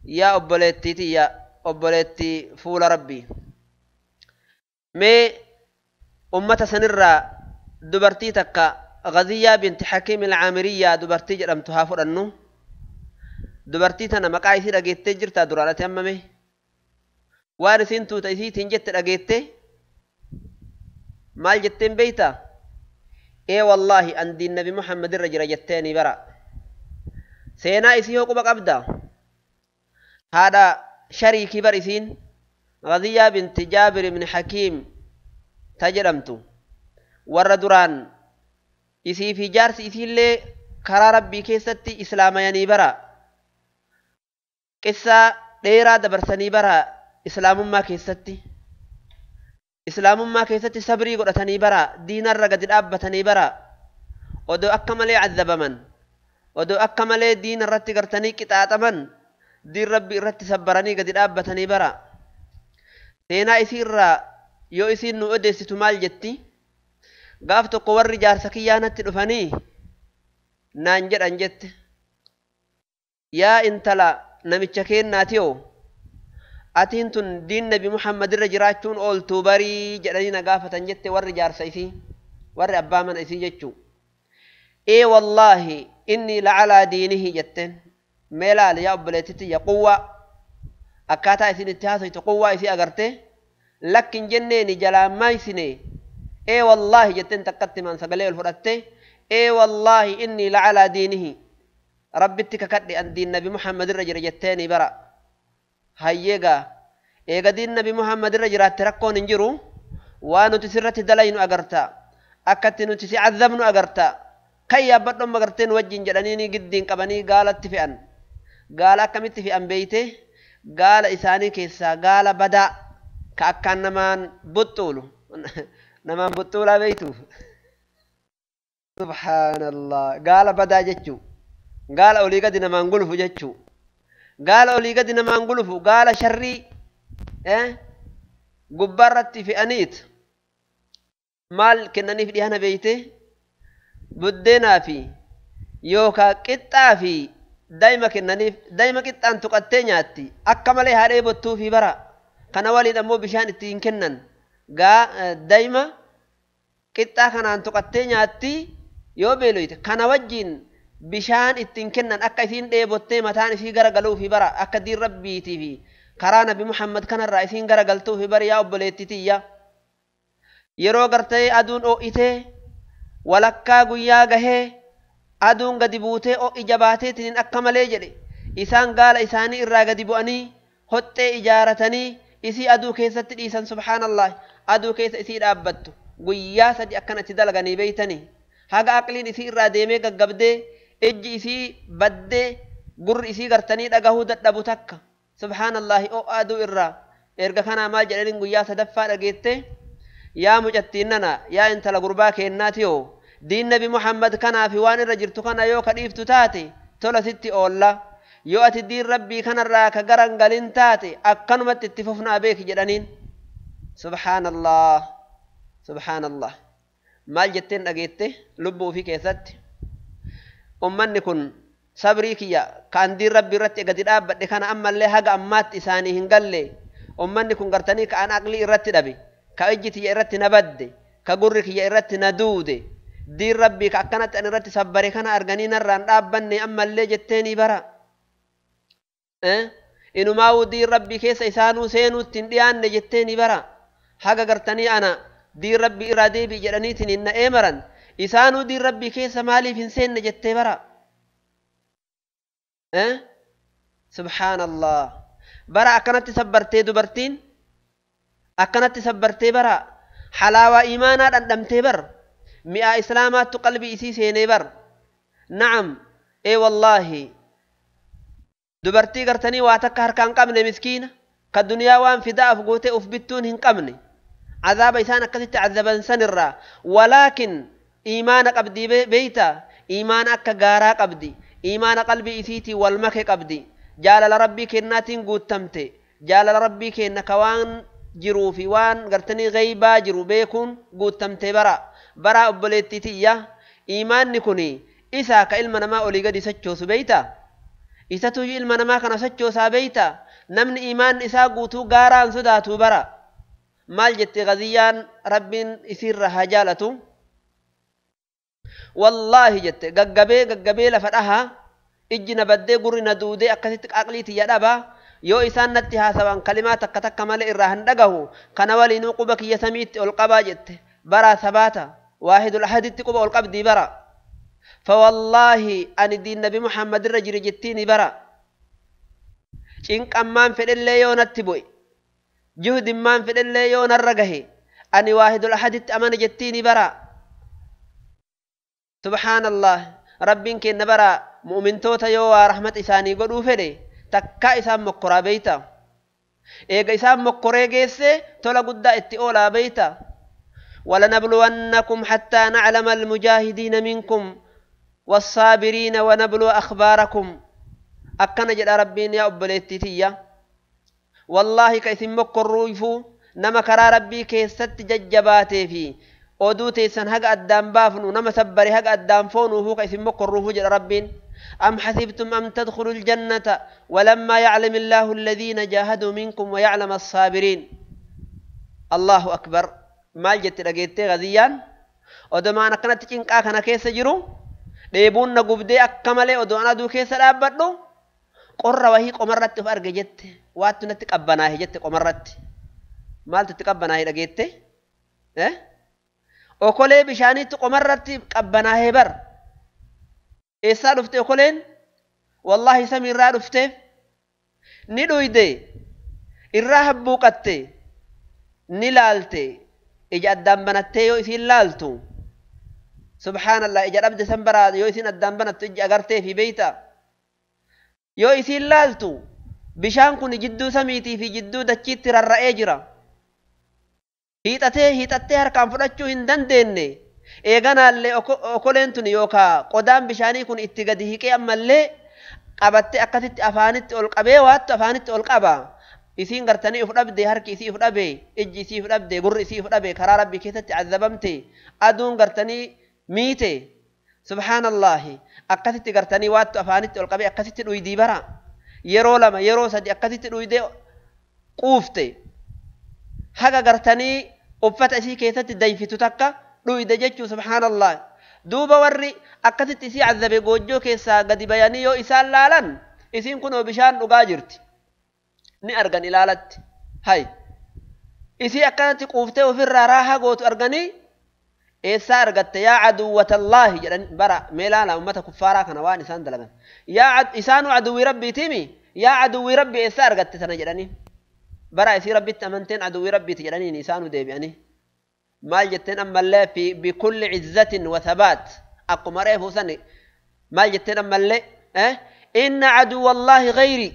yaa obboleettii tiyya, obboleettii fuula Rabbii. Mee ummata sanirraa dubartii takka Ghaziyyaa binti Hakiim al-Aamiriyyaa dubartii jedhamtu haa fudhannu. Dubartii tana maqaa isii dhageettee jirtaa duraan ati hammame? Waan isiin tuuta isiitiin jette dhageettee? Maal jetteen beeytaa? Ee wallaahi an diin Nabi Muhammad irra jira jetteeni bara. Seenaa isii hoo quba qabdaa? Haadha shariikii bar isiin Ghaziyyaa binti Jaabir ibn Hakiim ta jedhamtu warra duraan isii fi jaarsi isiillee karaa Rabbii keessatti islaamayanii bara. Qissaa dheeraa dabarsanii bara islaamummaa keessatti. Islaamummaa keessatti sabrii godhatanii bara, diinarra gadi dhaabbatanii bara. Odoo akka malee cazzabaman, odoo akka malee diina irratti gartanii qixaaxaman, diin Rabbii irratti sabbaranii gadi dhaabbatanii bara. Seenaa isii irraa yoo isiin nu odeessitu maal jetti? Gaaf tokko warri jaarsa kiyyaa natti dhufanii naan jedhan jette. Yaa intala namicha keennaatiyoo, atiin tun diin Nabi Muhammad irra jiraachuun ooltuu barii jedhanii na gaafatan jette warri jaarsa isii, warri abbaa mana isii jechuu. Ee wallaahi inni lacalaa diinihi jetteen. Mee laali yaa obboleettitti yaa quwwaa akkaataa isin itti haasoytu quwwaa isii agarte lakkin jenneeni jalaan maaysine. Ee wallaahi jetteen takkatti maan sagalee ol fudhatte. Ee wallaahi inni lacalaa diinihi Rabbitti kakadhe an diin Nabi Muhammad irra jira jetteeni bara. Hayyeegaa eega diin Nabi Muhammad irra jiraatte rakkoon hin jiru. Waan nuti sirratti dalaynu agarta, akkatti nuti si cazabnu agarta. Kan yaabbadhoon magarteen wajjin jedhanii giddiin qabanii gaalatti fe'an. Gaala akkamitti fe'an beeyte? Gaala isaanii keessaa gaala badaa ka akkaan namaan buxxuulu. Namaan buxxuulaa beeytu? Subhaanallah. Gaala badaa jechuu. Gaala olii gadi namaan gulufu jechuu. Gaala olii gadi namaan gulufu, gaala sharrii gubbaarratti fe'aniit maal kennaniif dhihana beeyte? Buddeenaa fi yookaan qixxaa fi daa'ima kennaniif. Daa'ima qixxaan tuqattee nyaatti akka malee haadhee bottuu fi bara. Kana waliin ammoo bishaan itti hin kennan. Daa'ima qixxaa kanaan tuqattee nyaatti yoo beeloyte kana wajjin bishaan ittiin kennan akka isiin dheebottee mataan isii garagaluu fi bara, akka diin Rabbiitii fi karaa Nabi Muhammad kanarraa isiin garagaltuu fi bara. Yaa obboleettii tiyya, yeroo gartee aduun oo'itee Walakkaa guyyaa gahee aduun gadi buutee ija baateetiin akka malee jedhe. Isaan gaala isaanii irraa gadi bu'anii hoxxee ijaaratanii isii aduu keessatti dhiisan. Subhaanallah, aduu keessa isii dhaabbattu guyyaa 3 akkanatti dalaganii beeytanii haga aqliin isii irraa deemee gaggabdee ijji isii baddee gurri isii gartanii dhagahuu dadhabu takka. Subhaanallahi, o'aa aduu irraa. Erga kanaa maal jedhaniin guyyaa 3ffaa dhageette, yaa mucattiin nana, yaa intala gurbaa kennaatiyoo, diin Nabi Muhammad kanaa fi waan irra jirtu kana yoo ka dhiiftu taate tola sitti oolla, yoo ati diin Rabbii kanarraa ka garan galin taate akkanumatti itti fufnaa beeki jedhaniin. Subhaanallah, subhaanallah. Maal jetteen dhageette lubbuu ofii keessatti? Ummanni kun sabrii kiyya kaan diin Rabbii irratti gadi dhaabbadhe kana ammallee haga ammaatti isaanii hin galle. Ummanni kun gartanii ka'an aqlii irratti dhabe, ka ijji tiyya irratti na badde, ka gurri kiyya irratti na duude, diin Rabbii ka akkanatti ani irratti sabbare kana arganii narraan dhaabbanne ammallee jetteenii bara. Inumaawuu diin Rabbii keessa isaanuu seenuutti hin dhiyaanne jetteenii bara. Haga gartanii ana diin Rabbii irraa deebi'i jedhaniitiin hin na eemaran, isaanuu diin Rabbii keessa maaliif hin seenne jettee bara. Subhaanallah. Bara akkanatti sabbartee dubartiin, akkanatti sabbartee bara, halaawaa imaanaa dhandhamtee bar, mi'aa islaamaattu qalbii isii seenee bar. Na'am, ee wallaahi, dubartii gartanii waa takka harkaa hin qabne, miskiina ka duniyaa waan fidaaf gootee uf bittuun hin qabne, azaaba isaan akkasitti azaban sanirraa, walaakin imaana qabdii beeyta, imaana akka gaaraa qabdi, imaana qalbii isiitii wal make qabdi, jaalala Rabbii kennaatiin guuttamte, jaalala Rabbii kenna ka waan jiruu fi waan gartanii ghaybaa jiru beekuun guuttamte bara. Bara obboleettii tiyya, imaanni kun isaa ka ilma namaa olii gadi sochoosu beeyta, isatu ilma namaa kana sochoosaa beeyta. Namni imaanni isaa guutuu gaaraan sodaatu bara. Maal jette Gaziyyaan? Rabbiin isiirra haa jaalatu. Wallaahi jette, gaggabee gaggabee lafa dhahaa, ijji na baddee, gurri na duudee, akkasitti aqlii tiyya dhabaa, yoo isaan natti haasawan kalimaa takka takka malee irraa hin dhagahu, kana waliinuu quba kiyya samiitti ol qabaa jette bara. Sabaata waahidul ahaditti quba ol qabdii bara. Fawallaahi ani diin Nabi Muhammad irra jire jettiini bara. Cinqammaan fedhellee yoo natti bu'e, juhdimmaan fedhellee yoo narra gahe, ani waahidul ahaditti amane jettiini bara. Subhaanallah. Rabbiin kenna bara mu'mintoota yoo waa rahmat isaanii godhuu fedhe takkaa isaan mokkoraa beeyta. Eega isaan mokkoree geesse tola guddaa itti oolaa beeyta. ولنبلونكم حتى نعلم المجاهدين منكم والصابرين ونبلو أخباركم. أكن جد ربين يا أبليتي، والله كيسم مكرويفو نما كرا ربي كيست ججباتي في oduu teessan haga addaan baafnu nama sabbare haga addaan foonuufu ka isin mokkorruufu jedha Rabbiin. أم حسبتم أن تدخلوا الجنة ولما يعلم الله الذين جاهدوا منكم ويعلم الصابرين. الله أكبر. Maal jette dhageettee Gaziyyaan? Odomaan akkanatti cinqaa kana keessa jiru, dheebuun na gubdee akka malee, odoo an aduu keessa dhaabbadhu, qorra wahii qomarratti of arge jette. Waattu natti qabbanaahe jette qomarratti. Maaltu itti qabbanaahe dhageette? Okolee bishaaniitti qomarratti qabbanaahee bar. Eessaa dhufte okoleen? Wallaahi samiirraa dhufteef. Ni dhuyde, irraa habbuuqatte, ni laalte. Ija addaan banattee yoo isiin laaltu, subhaanallah, ija dhabde san baraa yoo isiin addaan banattu iji agartee fi beeyta. Yoo isiin laaltu bishaan kun jidduu samiitii fi jidduu dachiitti rarra'ee jira. Hiixatee hiixattee harkaan fudhachuu hin dandeenye. Eeganaallee okoleen tun yookaa qodaan bishaanii kun itti gadi hiqee, ammallee qabattee akkasitti afaanitti ol qabee waattu afaanitti ol qaba. Isiin gartanii uf dhabde, harki isii uf dhabe, ijji isii uf dhabde, gurri isii uf dhabe, karaa Rabbii keessatti azabamte, aduun gartanii miite. Subhaanallahi, akkasitti gartanii waattu afaanitti ol qabee akkasitti dhuydii bara. Yeroo 2, yeroo 3 akkasitti dhuydee quufte. Haga gartanii uffata isii keessatti dayfitu takka dhuyde jechuu. Subhaanallah. Duuba warri akkasitti isii azabe goojjoo keessaa gadi bayanii yoo isaan laalan, isiin kunoo bishaan dhugaa jirti. Ni argan ilaalatti. Hay, isii akkanatti quuftee ofirraa raahaa gootu arganii Eessaa argatte yaa aduwwatallaahi jedhan bara meelaala ummata kuffaaraa kana waan isaan dalagan. Yaa isaanu aduwwii rabbiitiimi yaa aduwwii rabbi eessaa argatte tana jedhanii. Bara isii rabbitti amanteen aduwwii rabbiiti jedhaniin isaanu deebi'anii. Maal jetteen ammallee fi bikulli cizzatin wa thabaat akkuma reefuu sani maal jetteen ammallee inna aduwwallaahi gayri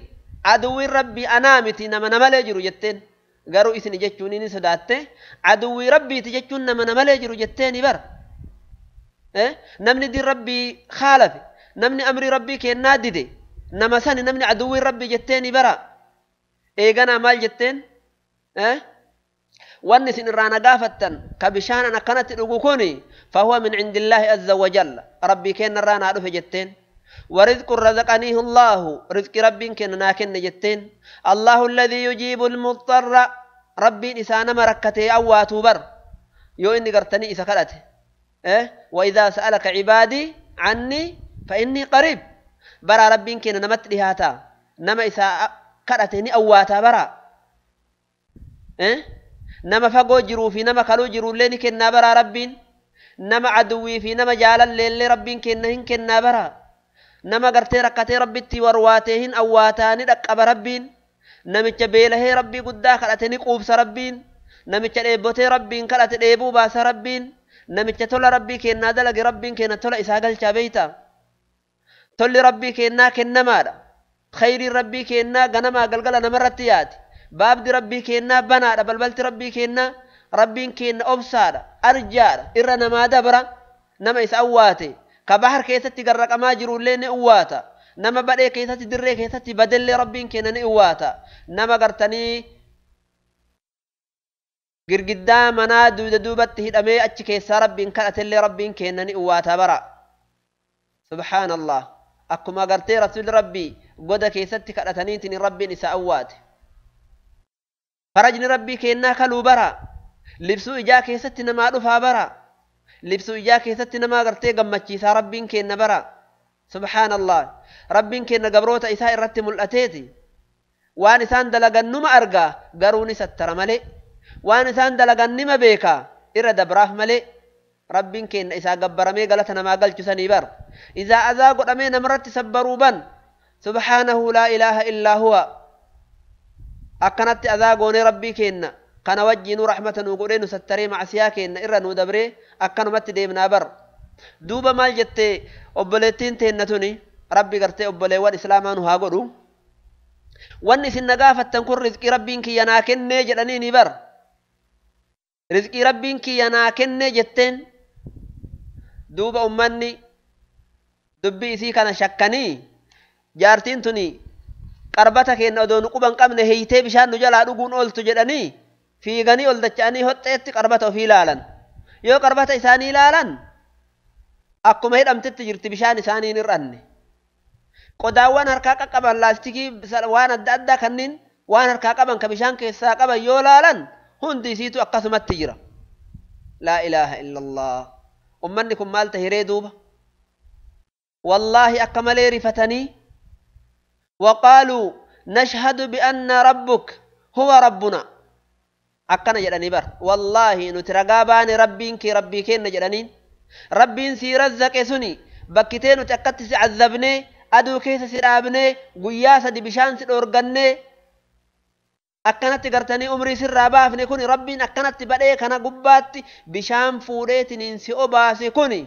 aduwwiin rabbii anaa miti nama namalee jiru jetteen. Garuu isin jechuun ni sodaatte aduwwii rabbiiti jechuun nama namalee jiru jetteeni bara. Namni diin rabbii khaalafe namni amrii rabbii kennaa dide nama sani namni aduwwii rabbii jetteeni bara. Eeganaa maal jetteen? Wanni isin irraa na gaafattan ka bishaan an akkanatti dhugu kuni fahuwa min cindillaahi azza wajalla rabbii kenna irraa naa dhufe jetteen. ورزق رزقنيه الله رزق ربي كن ناكن جتين الله الذي يجيب المضطر ربي إسانا مركته أواتو بر يو إني قرتني إسا كالته وإذا سألك عبادي عني فإني قريب برا ربي كن نمت لهاتا نما إسا كالته أواتا برا نما فقو جرو في نما كالو جرو لين كنا برا ربي نما عدوي في نما جالا لين ربي كنهن كنا برا nama gartee rakkatee rabbitti warwaatee hin awwaataani dhaqqaba rabbiin namicha beelahee rabbii guddaa kadhate ni quubsa rabbiin namicha dheebotee rabbiin kadhate dheebuu baasa rabbiin namicha tola rabbii kennaa dalage rabbiin kenna tola isaa galchaa beeyta tolli rabbii kennaa kennamaadha khayriin rabbii kennaa ganamaa galgala namarratti yaati baabdi rabbii kennaa banaadha balbalti rabbii kennaa rabbiin kenna obsaadha arjaadha irra namaa dabra nama isa awwaate ka bahar keessatti garraqamaa jirullee ni uwwaata nama badhee keessatti dirree keessatti badellee rabbiin kenna ni uwwaata nama gartanii girgiddaa manaa duuda duubatti hidhamee achi keessaa rabbiin kadhatellee rabbiin kenna ni uwwaata bara. Subhaanallah akkuma gartee rasuulli rabbii goda keessatti kadhataniitiin rabbiin isa awwaate. Farajni rabbii kennaa kaluu bara libsuu ijaa keessatti namaa dhufaa bara. Libsuu ijaa keessatti nama gartee gammachiisaa rabbiin kenna bara. Subhaanallah rabbiin kenna gabroota isaa irratti mul'ateeti waan isaan dalagan numa argaa garuu ni sattara malee waan isaan dalagan nima beekaa irra dabraaf malee rabbiin kenna isaa gabbaramee galata namaa galchu sanii bar. Izaa azaa godhamee namarratti sabbaruu ban subhaanahu laa ilaaha illaa huwa akkanatti azaa goonee rabbii kenna kana wajjiinuu rahmata nuu godhee nu sattaree macsiyaa kenna irra nuu dabree akkanumatti deemnaa bar. Duuba maal jettee obboleettiin teenna tuni rabbi gartee obboleewwan islaamaa nu haa godhu wanni isin na gaafattan kun rizqii rabbiin kiyya naa kennee jedhanii ni bar. Rizqii rabbiin kiyya naa kennee jetteen duuba ummanni dubbii isii kana shakkanii jaartiin tuni qarbata kenna odoo nu quban qabne heeytee bishaan nu jalaa dhuguun ooltu jedhanii fiiganii ol dacha'anii hoxxeetti qarbata ofii ilaalan. Yoo qarbata isaanii ilaalan akkuma hidhamtetti jirti bishaan isaanii hin hir'anne. Qodaawwan harkaa qaqqaban laastikii waan adda addaa kanneen waan harkaa qaban ka bishaan keessaa qaban yoo ilaalan hundi isiitu akkasumatti jira. Laa ilaaha illallah. Ummanni kun maal tahiree duuba? Wallaahi akka malee rifatanii waqaaluu nashhadu bi'anna rabbuk huwa rabbuna. Akkana jedhanii bar wallaahi nuti ragaa baane rabbiin kee rabbii kenna jedhaniin rabbiin sii razzaqe suni bakkitee nuti akkatti si cazzabnee aduu keessa si dhaabnee guyyaa sadi bishaan si dhoorgannee akkanatti gartanii umrii sirraa baafne kuni rabbiin akkanatti badhee kana gubbaatti bishaan fuudheetiniin si obaase kuni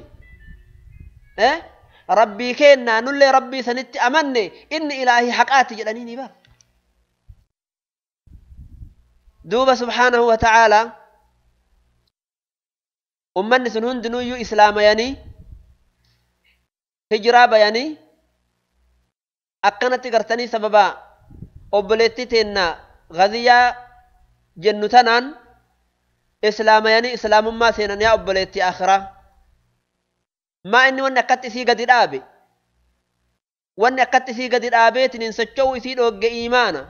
rabbii kennaa nullee rabbii sanitti amanne inni ilaahii haqaati jedhanii ni bar. Duuba subhaanahu wa ta'aalaa ummanni sun hundinuyyuu islaamayanii hijiraa bayanii akkanatti gartanii sababa obboleettii teennaa gaziyaa jennu tanaan islaamayanii islaamummaa seenan yaa obboleettii akhiraa. Maa inni wanni akkatti isii gadi dhaabe wanni akkatti isii gadi dhaabeetiin socho'u isii dhoogge iimaana.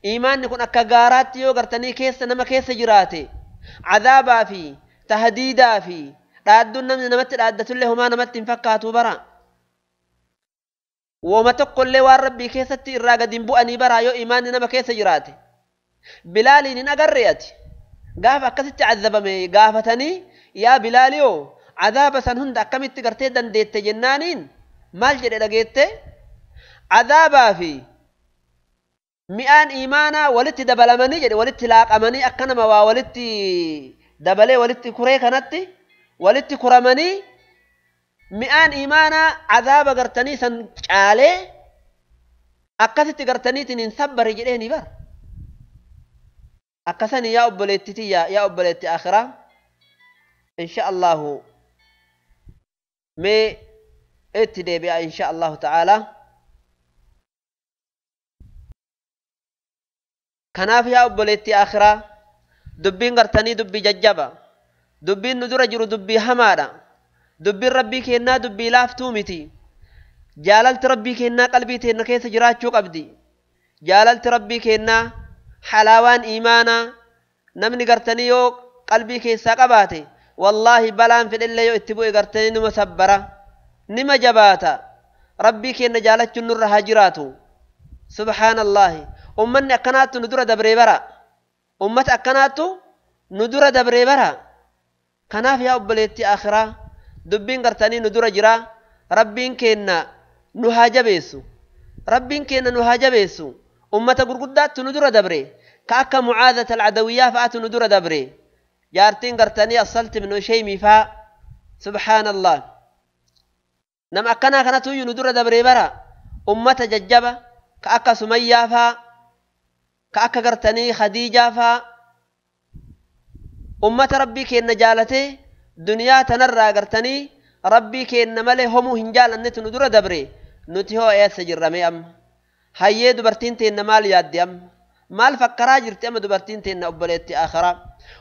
Iimaanni kun akka gaaraatti yoo gartanii keessa nama keessa jiraate cadaabaa fi tahdiidaa fi dhaadduun namni namatti dhaaddatullee homaa namatti hin fakkaatu bara. Wooma tokkollee waan rabbii keessatti irraa gadi hin bu'anii bara yoo iimaanni nama keessa jiraate. Bilaaliin hin agarre ati gaafa akkasitti cazabame gaafatanii Yaa Bilaaliyoo cadaaba san hunda akkamitti gartee dandeette jennaaniin maal jedhe dhageette? Cadaabaa fi mi'aan iimaanaa walitti dabalamanii jedhe, walitti laaqamanii akka nama waa walitti dabalee walitti kuree kanatti walitti kuramanii mi'aan iimaanaa cadaaba gartanii san caalee akkasitti gartaniitiin hin sabbare jedheeni bar. Akkasani yaa obboleetti tiyya, yaa obboleetti akhiraa, insha Allahu mee itti deebi'a insha Allahu ta'ala. Kanaaf yaa obboleetti akhiraa, dubbiin gartanii dubbii jajjaba, dubbiin nu dura jiru dubbii hamaadha, dubbiin rabbii kennaa dubbii laaftuu miti. Jaalalti rabbii kennaa qalbii teenna keessa jiraachuu qabdi. Jaalalti rabbii kennaa halaawaan iimaanaa namni gartanii yoo qalbii keessaa qabaate wallaahi balaan fedhellee yoo itti bu'e gartanii nima sabbara, nima jabaata. Rabbii kenna jaalachuun nurra haa jiraatu. Subhaanallaahi, ummanni akkanaattu nu dura dabree bara, ummata akkanaattu nu dura dabree bara. Kanaaf yaa obboleettii akhiraa, dubbiin gartanii nu dura jira. Rabbiin kenna nu haa jabeessu, rabbiin kenna nu haa jabeessu. Ummata gurguddaattu nu dura dabre, ka akka Mucaadata Alcadawiyyaa fa'atu nu dura dabre, jaartiin gartanii Assalti ibnu Usheymii faa. Subhaanallah, nama akkanaa kanatu iyyuu nu dura dabree bara. Ummata jajjaba ka akka Sumayyaa faa, ka akka gartanii Khadiijaa faa, ummata rabbii kenna jaalatee duniyaa tanarraa gartanii rabbii kenna malee homuu hin jaalannetu nu dura dabre. Nuti hoo eessa jirrame amma? Hayyee, dubartiin teenna maal yaaddi amma? Maal fakkaraa jirti amma dubartiin teenna, obboleetti akhiraa?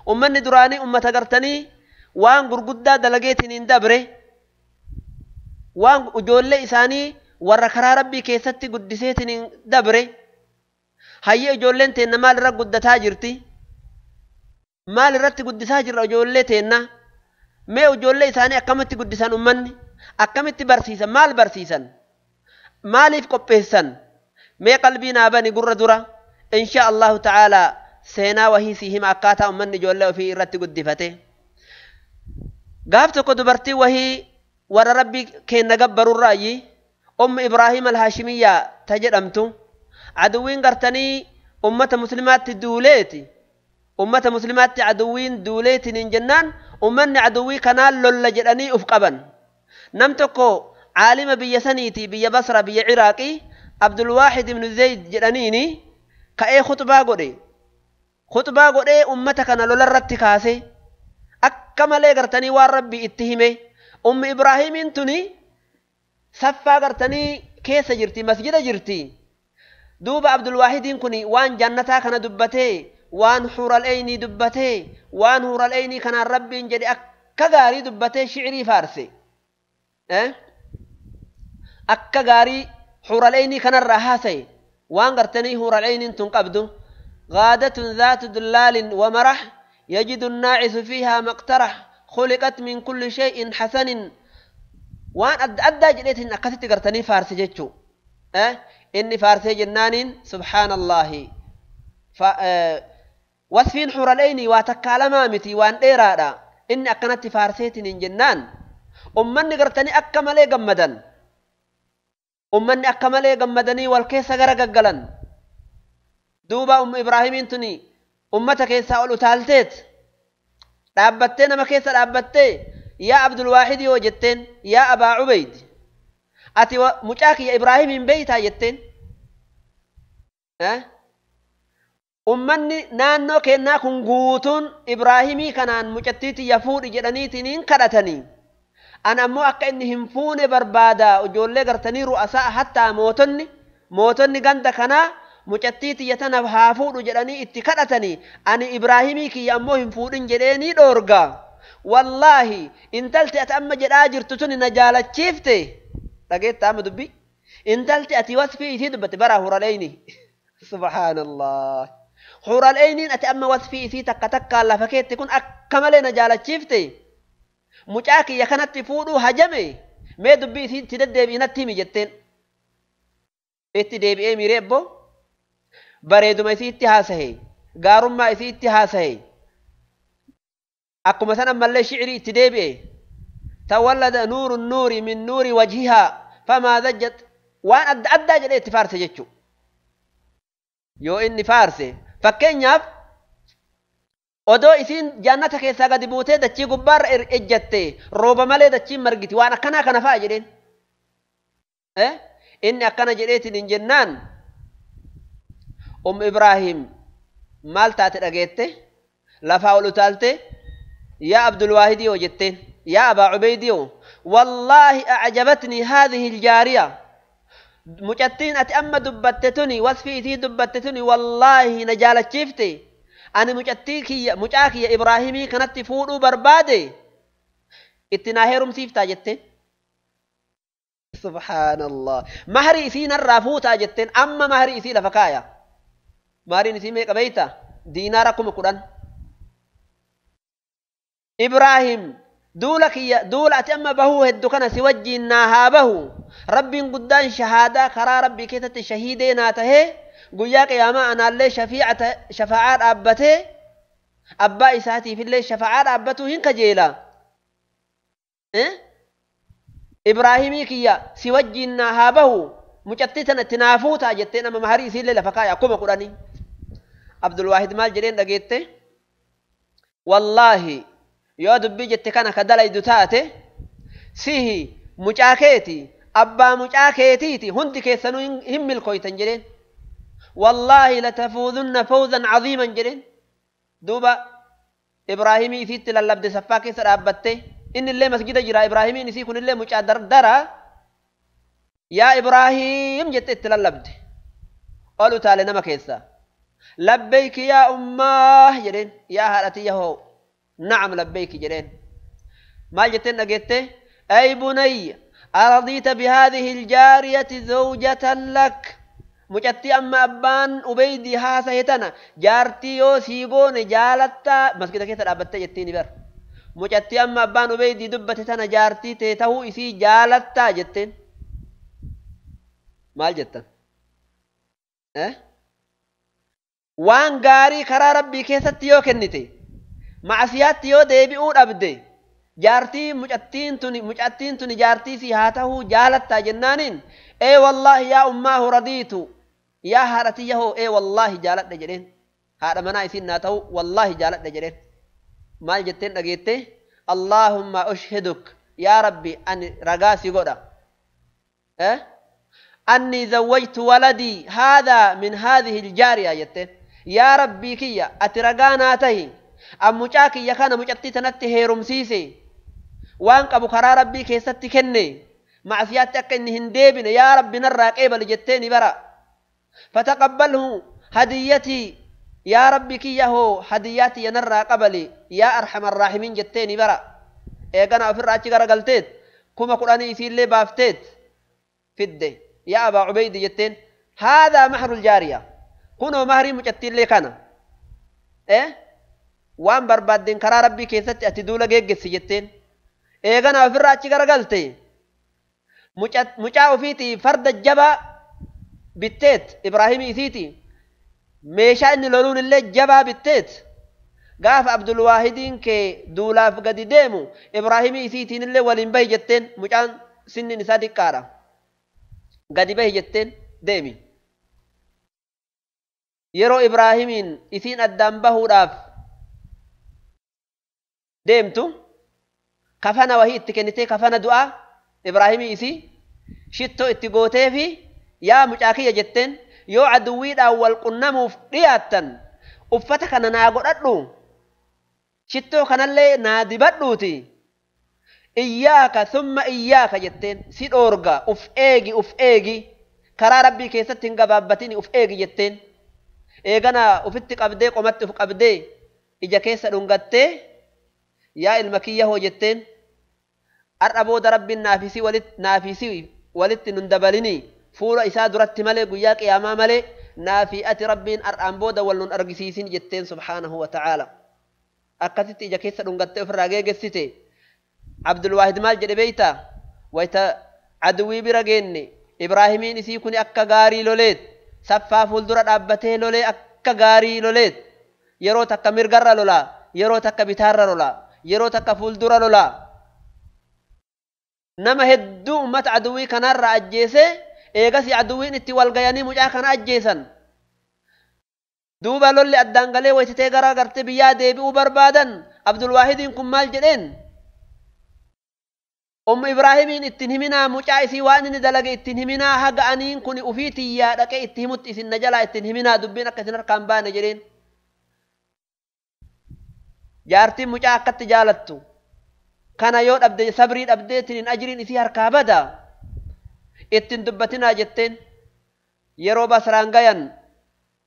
Ummanni duraanii ummata gartanii waan gurguddaa dalageetiin hin dabre, waan ijoollee isaanii warra karaa rabbii keessatti guddiseetiin hin dabre. Hayyee, ijoolleen teenna maal irra guddataa jirti? Maal irratti guddisaa jirra ijoollee teenna? Mee ijoollee isaanii akkamitti guddisan ummanni? Akkamitti barsiisan? Maal barsiisan? Maaliif qopheessan? Mee qalbii naa bani gurra dura, insha Allahu ta'ala seenaa wahii sii hima akkaataa ummanni ijoollee ofii irratti guddifate. Gaaf tokko dubartii wahii warra rabbii kenna gabbarurraayyi, Ummu Ibraahim Alhaashimiyyaa ta jedhamtu, aduwwiin gartanii ummata muslimaatti duuleeti. Ummata muslimaatti aduwwiin duuleetiin hin jennaan ummanni aduwwii kanaan lolla jedhanii uf qaban. Nam tokko caalima biyya saniiti, biyya Basra, biyya Ciraaqii, Abdulwaahid ibnu Zayd jedhaniini ka'ee khutbaa godhe. Khutbaa godhee ummata kana lolarratti kaase, akka malee gartanii waan rabbii itti hime. Ummi Ibraahimiin tuni saffaa gartanii keessa jirti, masjida jirti. Duuba Abdulwaahidiin kun waan jannataa kana dubbatee, waan huural'eynii dubbatee, waan huural'eynii kanaan rabbiin jedhe akka gaarii dubbatee shicirii faarse. Akka gaarii huural'eynii kanarraa haasaye, waan gartanii huural'eyniin tun qabdu. غادة ذات دلال ومرح، يجد الناعس فيها مقترح، خلقت من كل شيء حسن، waan adda addaa jedheetiin akkasitti gartanii faarse jechuu. Inni faarsee jennaaniin, subhaanallaahi, wasfiin xuraleyni waa takkaa lamaa miti, waan dheeraadha. Inni akkanatti faarseetiin hin jennaan ummanni gartanii akka malee gammadan. Ummanni akka malee gammadanii wal keessa gara gaggalan. Duuba Ummu Ibraahimiin tuni ummata keessaa ol utaalteet dhaabbattee, nama keessa dhaabbattee, "Yaa Abdulwaahid," yoo jetteen, "yaa Abaa Ubayd, ati mucaa kiyya Ibraahimiin beeytaa?" jetteen. "Ummanni naannoo kennaa kun guutuun Ibraahimii kanaan mucattii tiyya fuudhi jedhaniitiin kadhatanii, an ammoo akka inni hin fuune barbaada. Ijoollee gartanii ru'asaa, hattaa mootonni ganda kanaa mucattii tiyya tana haa fuudhu jedhanii itti kadhatanii, ani Ibraahimii kiyya ammoo hin fuudhin jedheenii dhoorga. Wallaahi, intalti ati amma jedhaa jirtu tuni na jaalachiifte." Dhageetta amma dubbi? Intalti ati wasfii isii dubbatte bara huraleyni, subhaanallah, huraleyniin ati amma wasfii isii takka takkaan lafa keetti kun akka malee na jaalachiifte. Mucaa kiyya kanatti fuudhuu hajame. Mee dubbii isii itti deddeebi'i natti himi jetteen. Itti deebi'ee miiree ebbo bareeduma isii itti haasahe, gaarummaa isii itti haasahe. Akkuma san ammallee shicrii itti deebi'e. Tawallada nuuru nuuri min nuuri wajhihaa famaa zajjat waan adda addaa jedhee itti faarse jechuudha. Yoo inni faarse fakkeenyaaf odoo isiin jannata keessaa gadi buutee dachii gubbaarra ejjatte rooba malee dachiin margiti waan akkanaa kana fa'a jedheen. Inni akkana jedheetiin hin jennaan Ibraahim maal taate dhageette lafaa ol utaalte yaa Abdulwaahidii hoo jetteen yaa Abaa Ubeydii hoo wallaahi acajabatnii haadhihi aljaariya mucattiin ati amma dubbatte tuni wasfii isii dubbatte tuni wallaahi na jaalachiifte ani mucattii kiyya mucaa kiyya Ibraahimii kanatti fuudhuu barbaade itti naa heerumsiiftaa jetteen. Subhaanallah. Mahrii isii narraa fuutaa jetteen amma mahrii isii lafa kaaya. Mahriin isii meeqa beeyta? Diinaara 10,000. Ibraahim duula kiyya duula ati amma bahuu heddu kana si wajjiin naa haa bahu. Rabbiin guddaan shahaadaa karaa rabbii keessatti shahiidee naa tahee guyyaa qiyaamaa anaallee shafaa'aa dhaabbatee abbaa isaatiifillee shafaa'aa dhaabbatuu hin kajeela. Ibraahimii kiyya si wajjiin naa haa bahu mucattii tana itti naa fuutaa jetteen amma maharii isiillee lafa kaaya 10,000. Abdulwaahid maal jedheen dhageette? Wallaahi yoo dubbii jette kana ka dalaydu taate sihi mucaa keeti abbaa mucaa keetiiti hundi keessanuu hin milkooytan jedheen. Wallaahi latafuuzunna fawzan caziiman jedheen. Duuba Ibraahimii isiitti lallabde saffaa keessa dhaabbatte inni illee masgida jira Ibraahimiin isii kunillee mucaa dardara yaa Ibraahim jette itti lallabde ol utaale nama keessa labbeeyki yaa ummaah jedheen yaa haadhatiyya hoo na'am labbeeyki jedheen maal jetteen dhageette ay bunayya aradiita bihaadhihi aljaariyati zawjatan lak mucattii amma abbaan Ubeydii haasahe tana jaartii yoo sii goone jaalattaa masgida keessa dhaabbattee jettiin bar mucattii amma abbaan Ubeydii dubbate tana jaartii tee tahuu isii jaalattaa jetteen maal jettan waan gaarii karaa rabbii keessatti yoo kennite macsiyaatti yoo deebi'uu dhabde jaartii mucattiin tuni jaartii sii haa tahuu jaalattaa jennaaniin ee wallaahi yaa ummaahu radiitu yaa haadhatiyya hoo ee wallaahi jaaladhe jedheen haadha manaa isiin naa ta'u wallaahi jaaladhe jedheen maal jetteen dhageette allaahumma ushhiduk yaa rabbi ani ragaa si godha annii zawwajtu waladii haadaa min haadhihi aljaariya jetteen yaa rabbii kiyya ati ragaa naa tahi an mucaa kiyya kana mucattii tanatti heerumsiise waan qabu karaa rabbii keessatti kenne macsiyaatti akka inni hin deebine yaa rabbi narraa qeebali jetteeni bara fataqabbalhu hadiyyatii yaa rabbi kiyya hoo hadiyyaatiyya narraa qabali yaa arhama arraahimiin jetteeni bara eegana ofirraa achi garagalteet 10,000 isiillee baafteet fidde yaa abaa Ubeydi jetteen haadaa mahrul jaariya kunoo mahrii mucattiillee kana waan barbaaddeen karaa rabbii keessatti ati duula geeggessi jetteen eegana ofirraa achi garagalte mucaa ofiitii farda jabaa bitteet Ibraahimii isiiti meeshaa inni loluun illee jabaa bitteet gaafa Abdulwaahidiin kee duulaaf gadi deemu Ibraahimii isiitiin illee waliin bahi jetteen mucaan sinnin isaa diqqaadha gadi bahi jetteen deemi yeroo Ibraahimiin isiin addaan bahuudhaaf deemtu kafana wahii itti kennitee kafana du'aa Ibraahimii isii shittoo itti gootee fi yaa mucaa kiyya jetteen yoo aduwwiidhaan wal qunnamuuf dhiyaattan uffata kana naa godhadhu shittoo kanallee naa dibadhuuti iyyaaka summa iyyaaka jetteen si dhoorga uf eegi uf eegi karaa rabbii keessatti hin gabaabbatini uf eegi jetteen eegana ufitti qabdee qomatti uf qabdee ija keessa dhungattee yaa ilma kiyya hoo jetteen har'a booda rabbiin naafisii walitti nun dabalinii fuula isaa duratti malee guyyaa qiyaamaa malee naafii ati rabbiin har'aan booda wal nun argisiisin jetteen subhaanahu wa ta'aala akkasitti ija keessa dhungattee ofirraa geegessite Abdulwaahid maal jedhe beeyta wayta aduwwii bira geenne Ibraahimiin isii kun akka gaarii loleet saffaa fuuldura dhaabbatee lolee akka gaarii loleet yeroo takka mirgarra lolaa yeroo takka bitaarra lolaa Yeroo takka fuuldura lola. Nama hedduu ummata aduwwii kanarraa ajjeese eegas aduwwiin itti wal gayanii mucaa kana ajjeesan. Duuba lolli addaan galee wayititee gara gartee biyyaa deebi'uu barbaadan Abdulwaahidiin kun maal jedheen? Ummu Ibraahimiin ittiin himinaa mucaa isii waan inni dalage ittiin himinaa haga aniin kun ufii tiyyaa dhaqee itti himutti isin na jalaa ittiin himinaa dubbiin akka isin harkaan baane jedheen. Jaartiin mucaa akkatti jaalattu kana yoo dhabde sabrii dhabdeetiin ajriin isii harkaa bada ittiin dubbatinaa jetteen yeroo Basraan gayan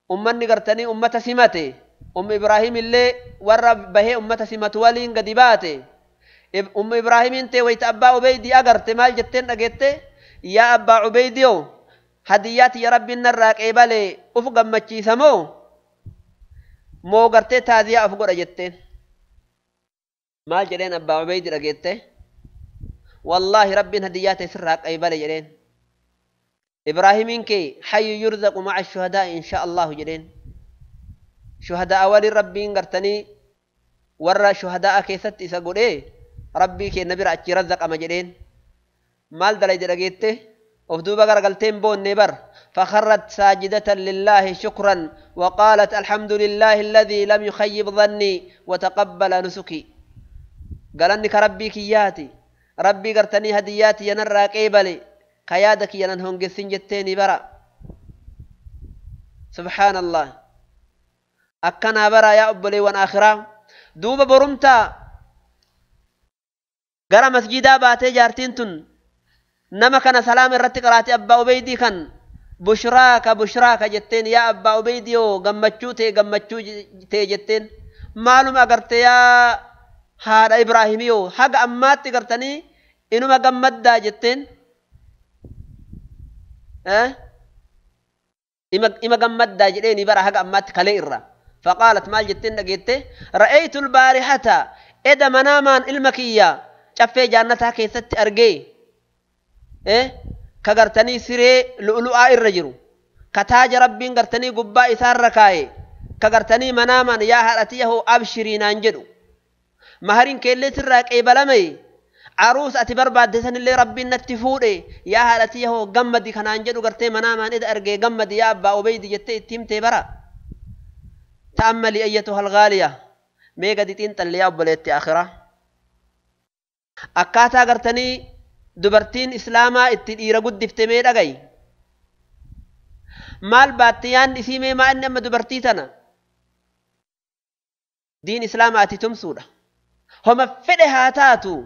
ummanni gartanii ummata simate Ummu Ibraahim illee warra bahee ummata simatu waliin gadi baate. Ummu Ibraahimiin tee wayita abbaa Ubeydii agarte maal jetteen dhageette yaa abbaa Ubeydiyoo hadiyyaati ya rabbiin narraa qeebalee uf gammachiisa moo moo gartee taaziyaa uf godha jetteen. Maal jedheen abbaa Ubeydii dhageette wallaahi rabbiin hadiyyaa tee sirraa qeebale jedheen. Ibraahimiin kee hayyu yurzaqu ma'a shuhadaa insha Allahu jedheen. Shuhadaa waliin rabbiin gartanii warra shuhadaa keessatti isa godhee rabbii keenya bira achi razaqama jedheen. Maal dalayde dhageette of duuba garagalteen boonne bar fakharrat saajidatan lillaahi shukran waqaalat alhamdulillaahi alladhii lam yukhayyib dhannii wataqabbala nusuki. Galanni ka rabbii kiyyaati rabbii gartanii hadiyyaati yanarraa qeebale ka yaada kiyyanan hongessin jetteeni bara. Subhaanallah akkanaa bara yaa obboleewwan aakhiraa. Duuba borumtaa gara masjidaa baatee jaartiin tun nama kana salaama irratti qaraate abbaa Ubeydii kan bushraaka bushraaka jetteen yaa abbaa Ubeydiyoo gammachuu ta'e gammachuu ta'e jetteen maaluma agarte yaa haadha Ibraahimiyoo haga ammaatti gartanii inuma gammaddaa jetteen ima gammaddaa jedheeni bara haga ammaatti kalee irra. فقالت مال جتين دغيته رأيت البارحة إذا منامان المكية شفي جانتها كيست أرجي إيه كغرتني سري لؤلؤا الرجل كتاج ربي غرتني قبا إسار ركاي كغرتني منامان يا هرتيه أبشري نانجدو مهرين كيلي سراك إي بلمي عروس أتبر بعد سن اللي ربي نتفوري يا هرتيه قمدي كنانجدو غرتي منامان إذا أرجي قمدي يا أبا أبيدي جتي تيمتي برا. تأملي أيتها الغالية ميغا دي تنتل يا أبوليتي آخرة أكاتا غرتني دبرتين إسلاما اتدئير قدفت ميدا غي مال باتيان إسيمي ما إنما دبرتي تنا دين إسلاما أتي تمسودة هما فدها تاتو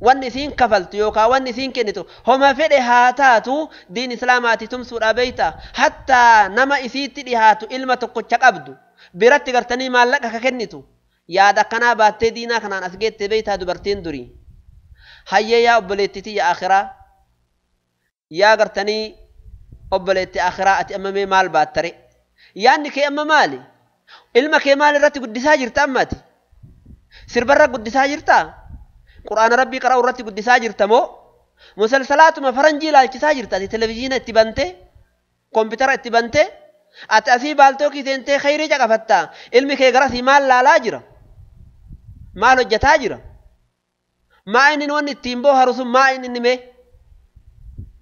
وان isiin kafaltu yookaan wanni isiin kennitu homa fedhe haa taatu diin islaamaati tumsuudha beeyta hattaa nama isiitti dhihaatu ilma tokkocha qabdu biratti gartanii maallaqa ka kennitu yaada akkanaa baattee diinaa kanaan as geette beeytaa dubartiin durii. Hayyee yaa obboleettitii yaa akhiraa yaa gartanii obboleetti akhiraa ati amma mee maal baattare yaadni kee amma maali ilma kee maal irratti guddisaa jirta amma ati sirbarra guddisaa jirtaa qur'aana rabbii qara'u irratti guddisaa jirta moo musalsalaatuma faranjii ilaalchisaa jirta ati televizyiina itti bantee koompitara itti bantee ati asii baaltookii seentee khayrii caqafattaa ilmi kee garasii maal laalaa jira maal hojjataa jira maa inni wanni ittiin booharu sun maa inni mee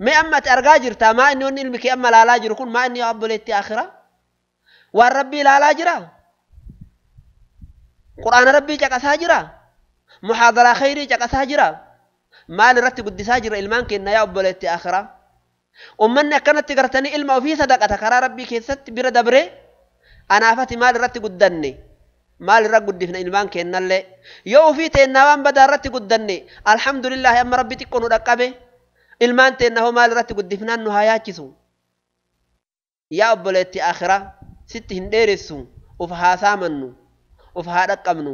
mee amma ati argaa jirtaa maa inni wanni ilmi kee amma laalaa jiru kun maa inni yaa obboleetti akhiraa waan rabbii laalaa jira qur'aana rabbii caqasaa jira muhaadaraa khayrii caqasaa jira maal irratti guddisaa jira ilmaan keenya yaa obboleetti akhiraa. Ummanni akkanatti gartanii ilma ofii sadaqata karaa rabbii keessatti bira dabree anaafati maal irratti guddanne maal irra guddifna ilmaan kennallee yoo ofii teennaa waan badaa irratti guddanne alhamdulillahi amma rabbi xiqqoo nu dhaqqabe ilmaan teenna hoo maal irratti guddifnaan nu haa yaachisu. Yaa obboleetti akhiraa sitti hin dheeressu uf haa saamannu uf haa dhaqqabnu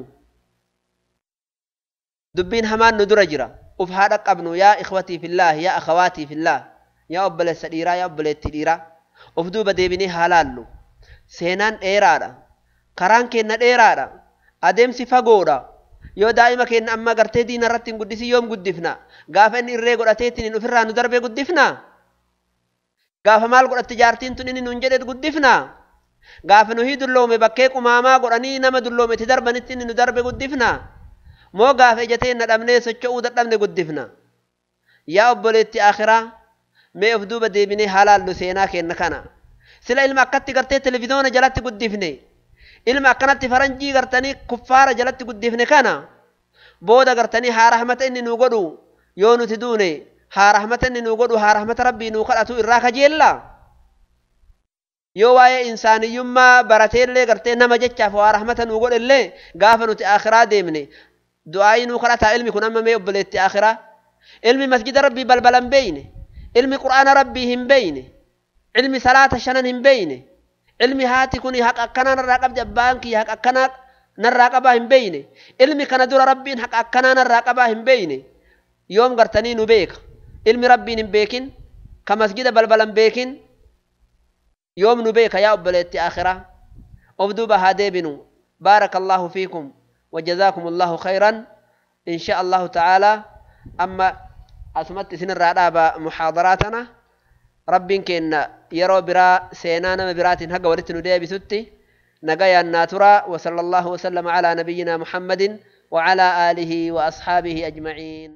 dubbiin hamaan nu dura jira uf haa dhaqqabnu yaa ikhwatii fillaah yaa akhawaatii fillaah yaa obboleessa dhiiraa yaa obboleettii dhiiraa of duuba deebinee haa laallu. Seenaan dheeraadha karaan keenna dheeraadha adeemsi fagoodha yoo daa'ima keenna amma gartee diina irratti hin guddisin yoom guddifna gaafa inni irree godhateetiin ofirraa nu darbee guddifna gaafa maal godhatti jaartiin tun inni nuun jedhe guddifna gaafa nuhii dulloome bakkee qumaamaa godhanii nama dulloome itti darbanitti inni nu darbe guddifna. Moo gaafa ija teenna dhabnee socho'uu dadhabne guddifna? Yaa obboleetti akhiraa, mee of duuba deebinee haa laallu seenaa keenna kana. Sila ilma akkatti gartee televiziyoona jalatti guddifne, ilma akkanatti faranjii gartanii kuffaara jalatti guddifne kana booda gartanii haa rahmata inni nuu godhu yoo nuti duune, haa rahmata inni nuu godhu, haa rahmata rabbii nuu kadhatu irraa kajeella. Yoo waa'ee insaaniyyummaa barateellee gartee nama jechaaf waa rahmata nuu godhellee, gaafa nuti akhiraa deemne du'aayii nuu kadhataa ilmi kun? Amma mee obboleetti akhiraa, ilmi masjida rabbii balbala hin beeyne, ilmi qur'aana rabbii hin beeyne, ilmi salaata shanan hin beeyne, ilmi haati kun haqa akkanaa narraa qabdi, abbaan kiyya haqa akkanaa narraa qabaa hin beeyne, ilmi kana dura rabbiin haqa akkanaa narraa qabaa hin beeyne, yoom gartanii nu beeka? Ilmi rabbiin hin beekin, ka masjida balbala hin beekin, yoom nu beeka? Yaa obboleetti akhiraa, of duuba haa deebinu. بارك الله فيكم وجزاكم الله خيرا. إن شاء الله تعالى أما أسمت سن الرادابة محاضراتنا ربين كن يرو برا سينانا برات هقا ولت ندي بستي نقايا الناترا. وصلى الله وسلم على نبينا محمد وعلى آله وأصحابه أجمعين.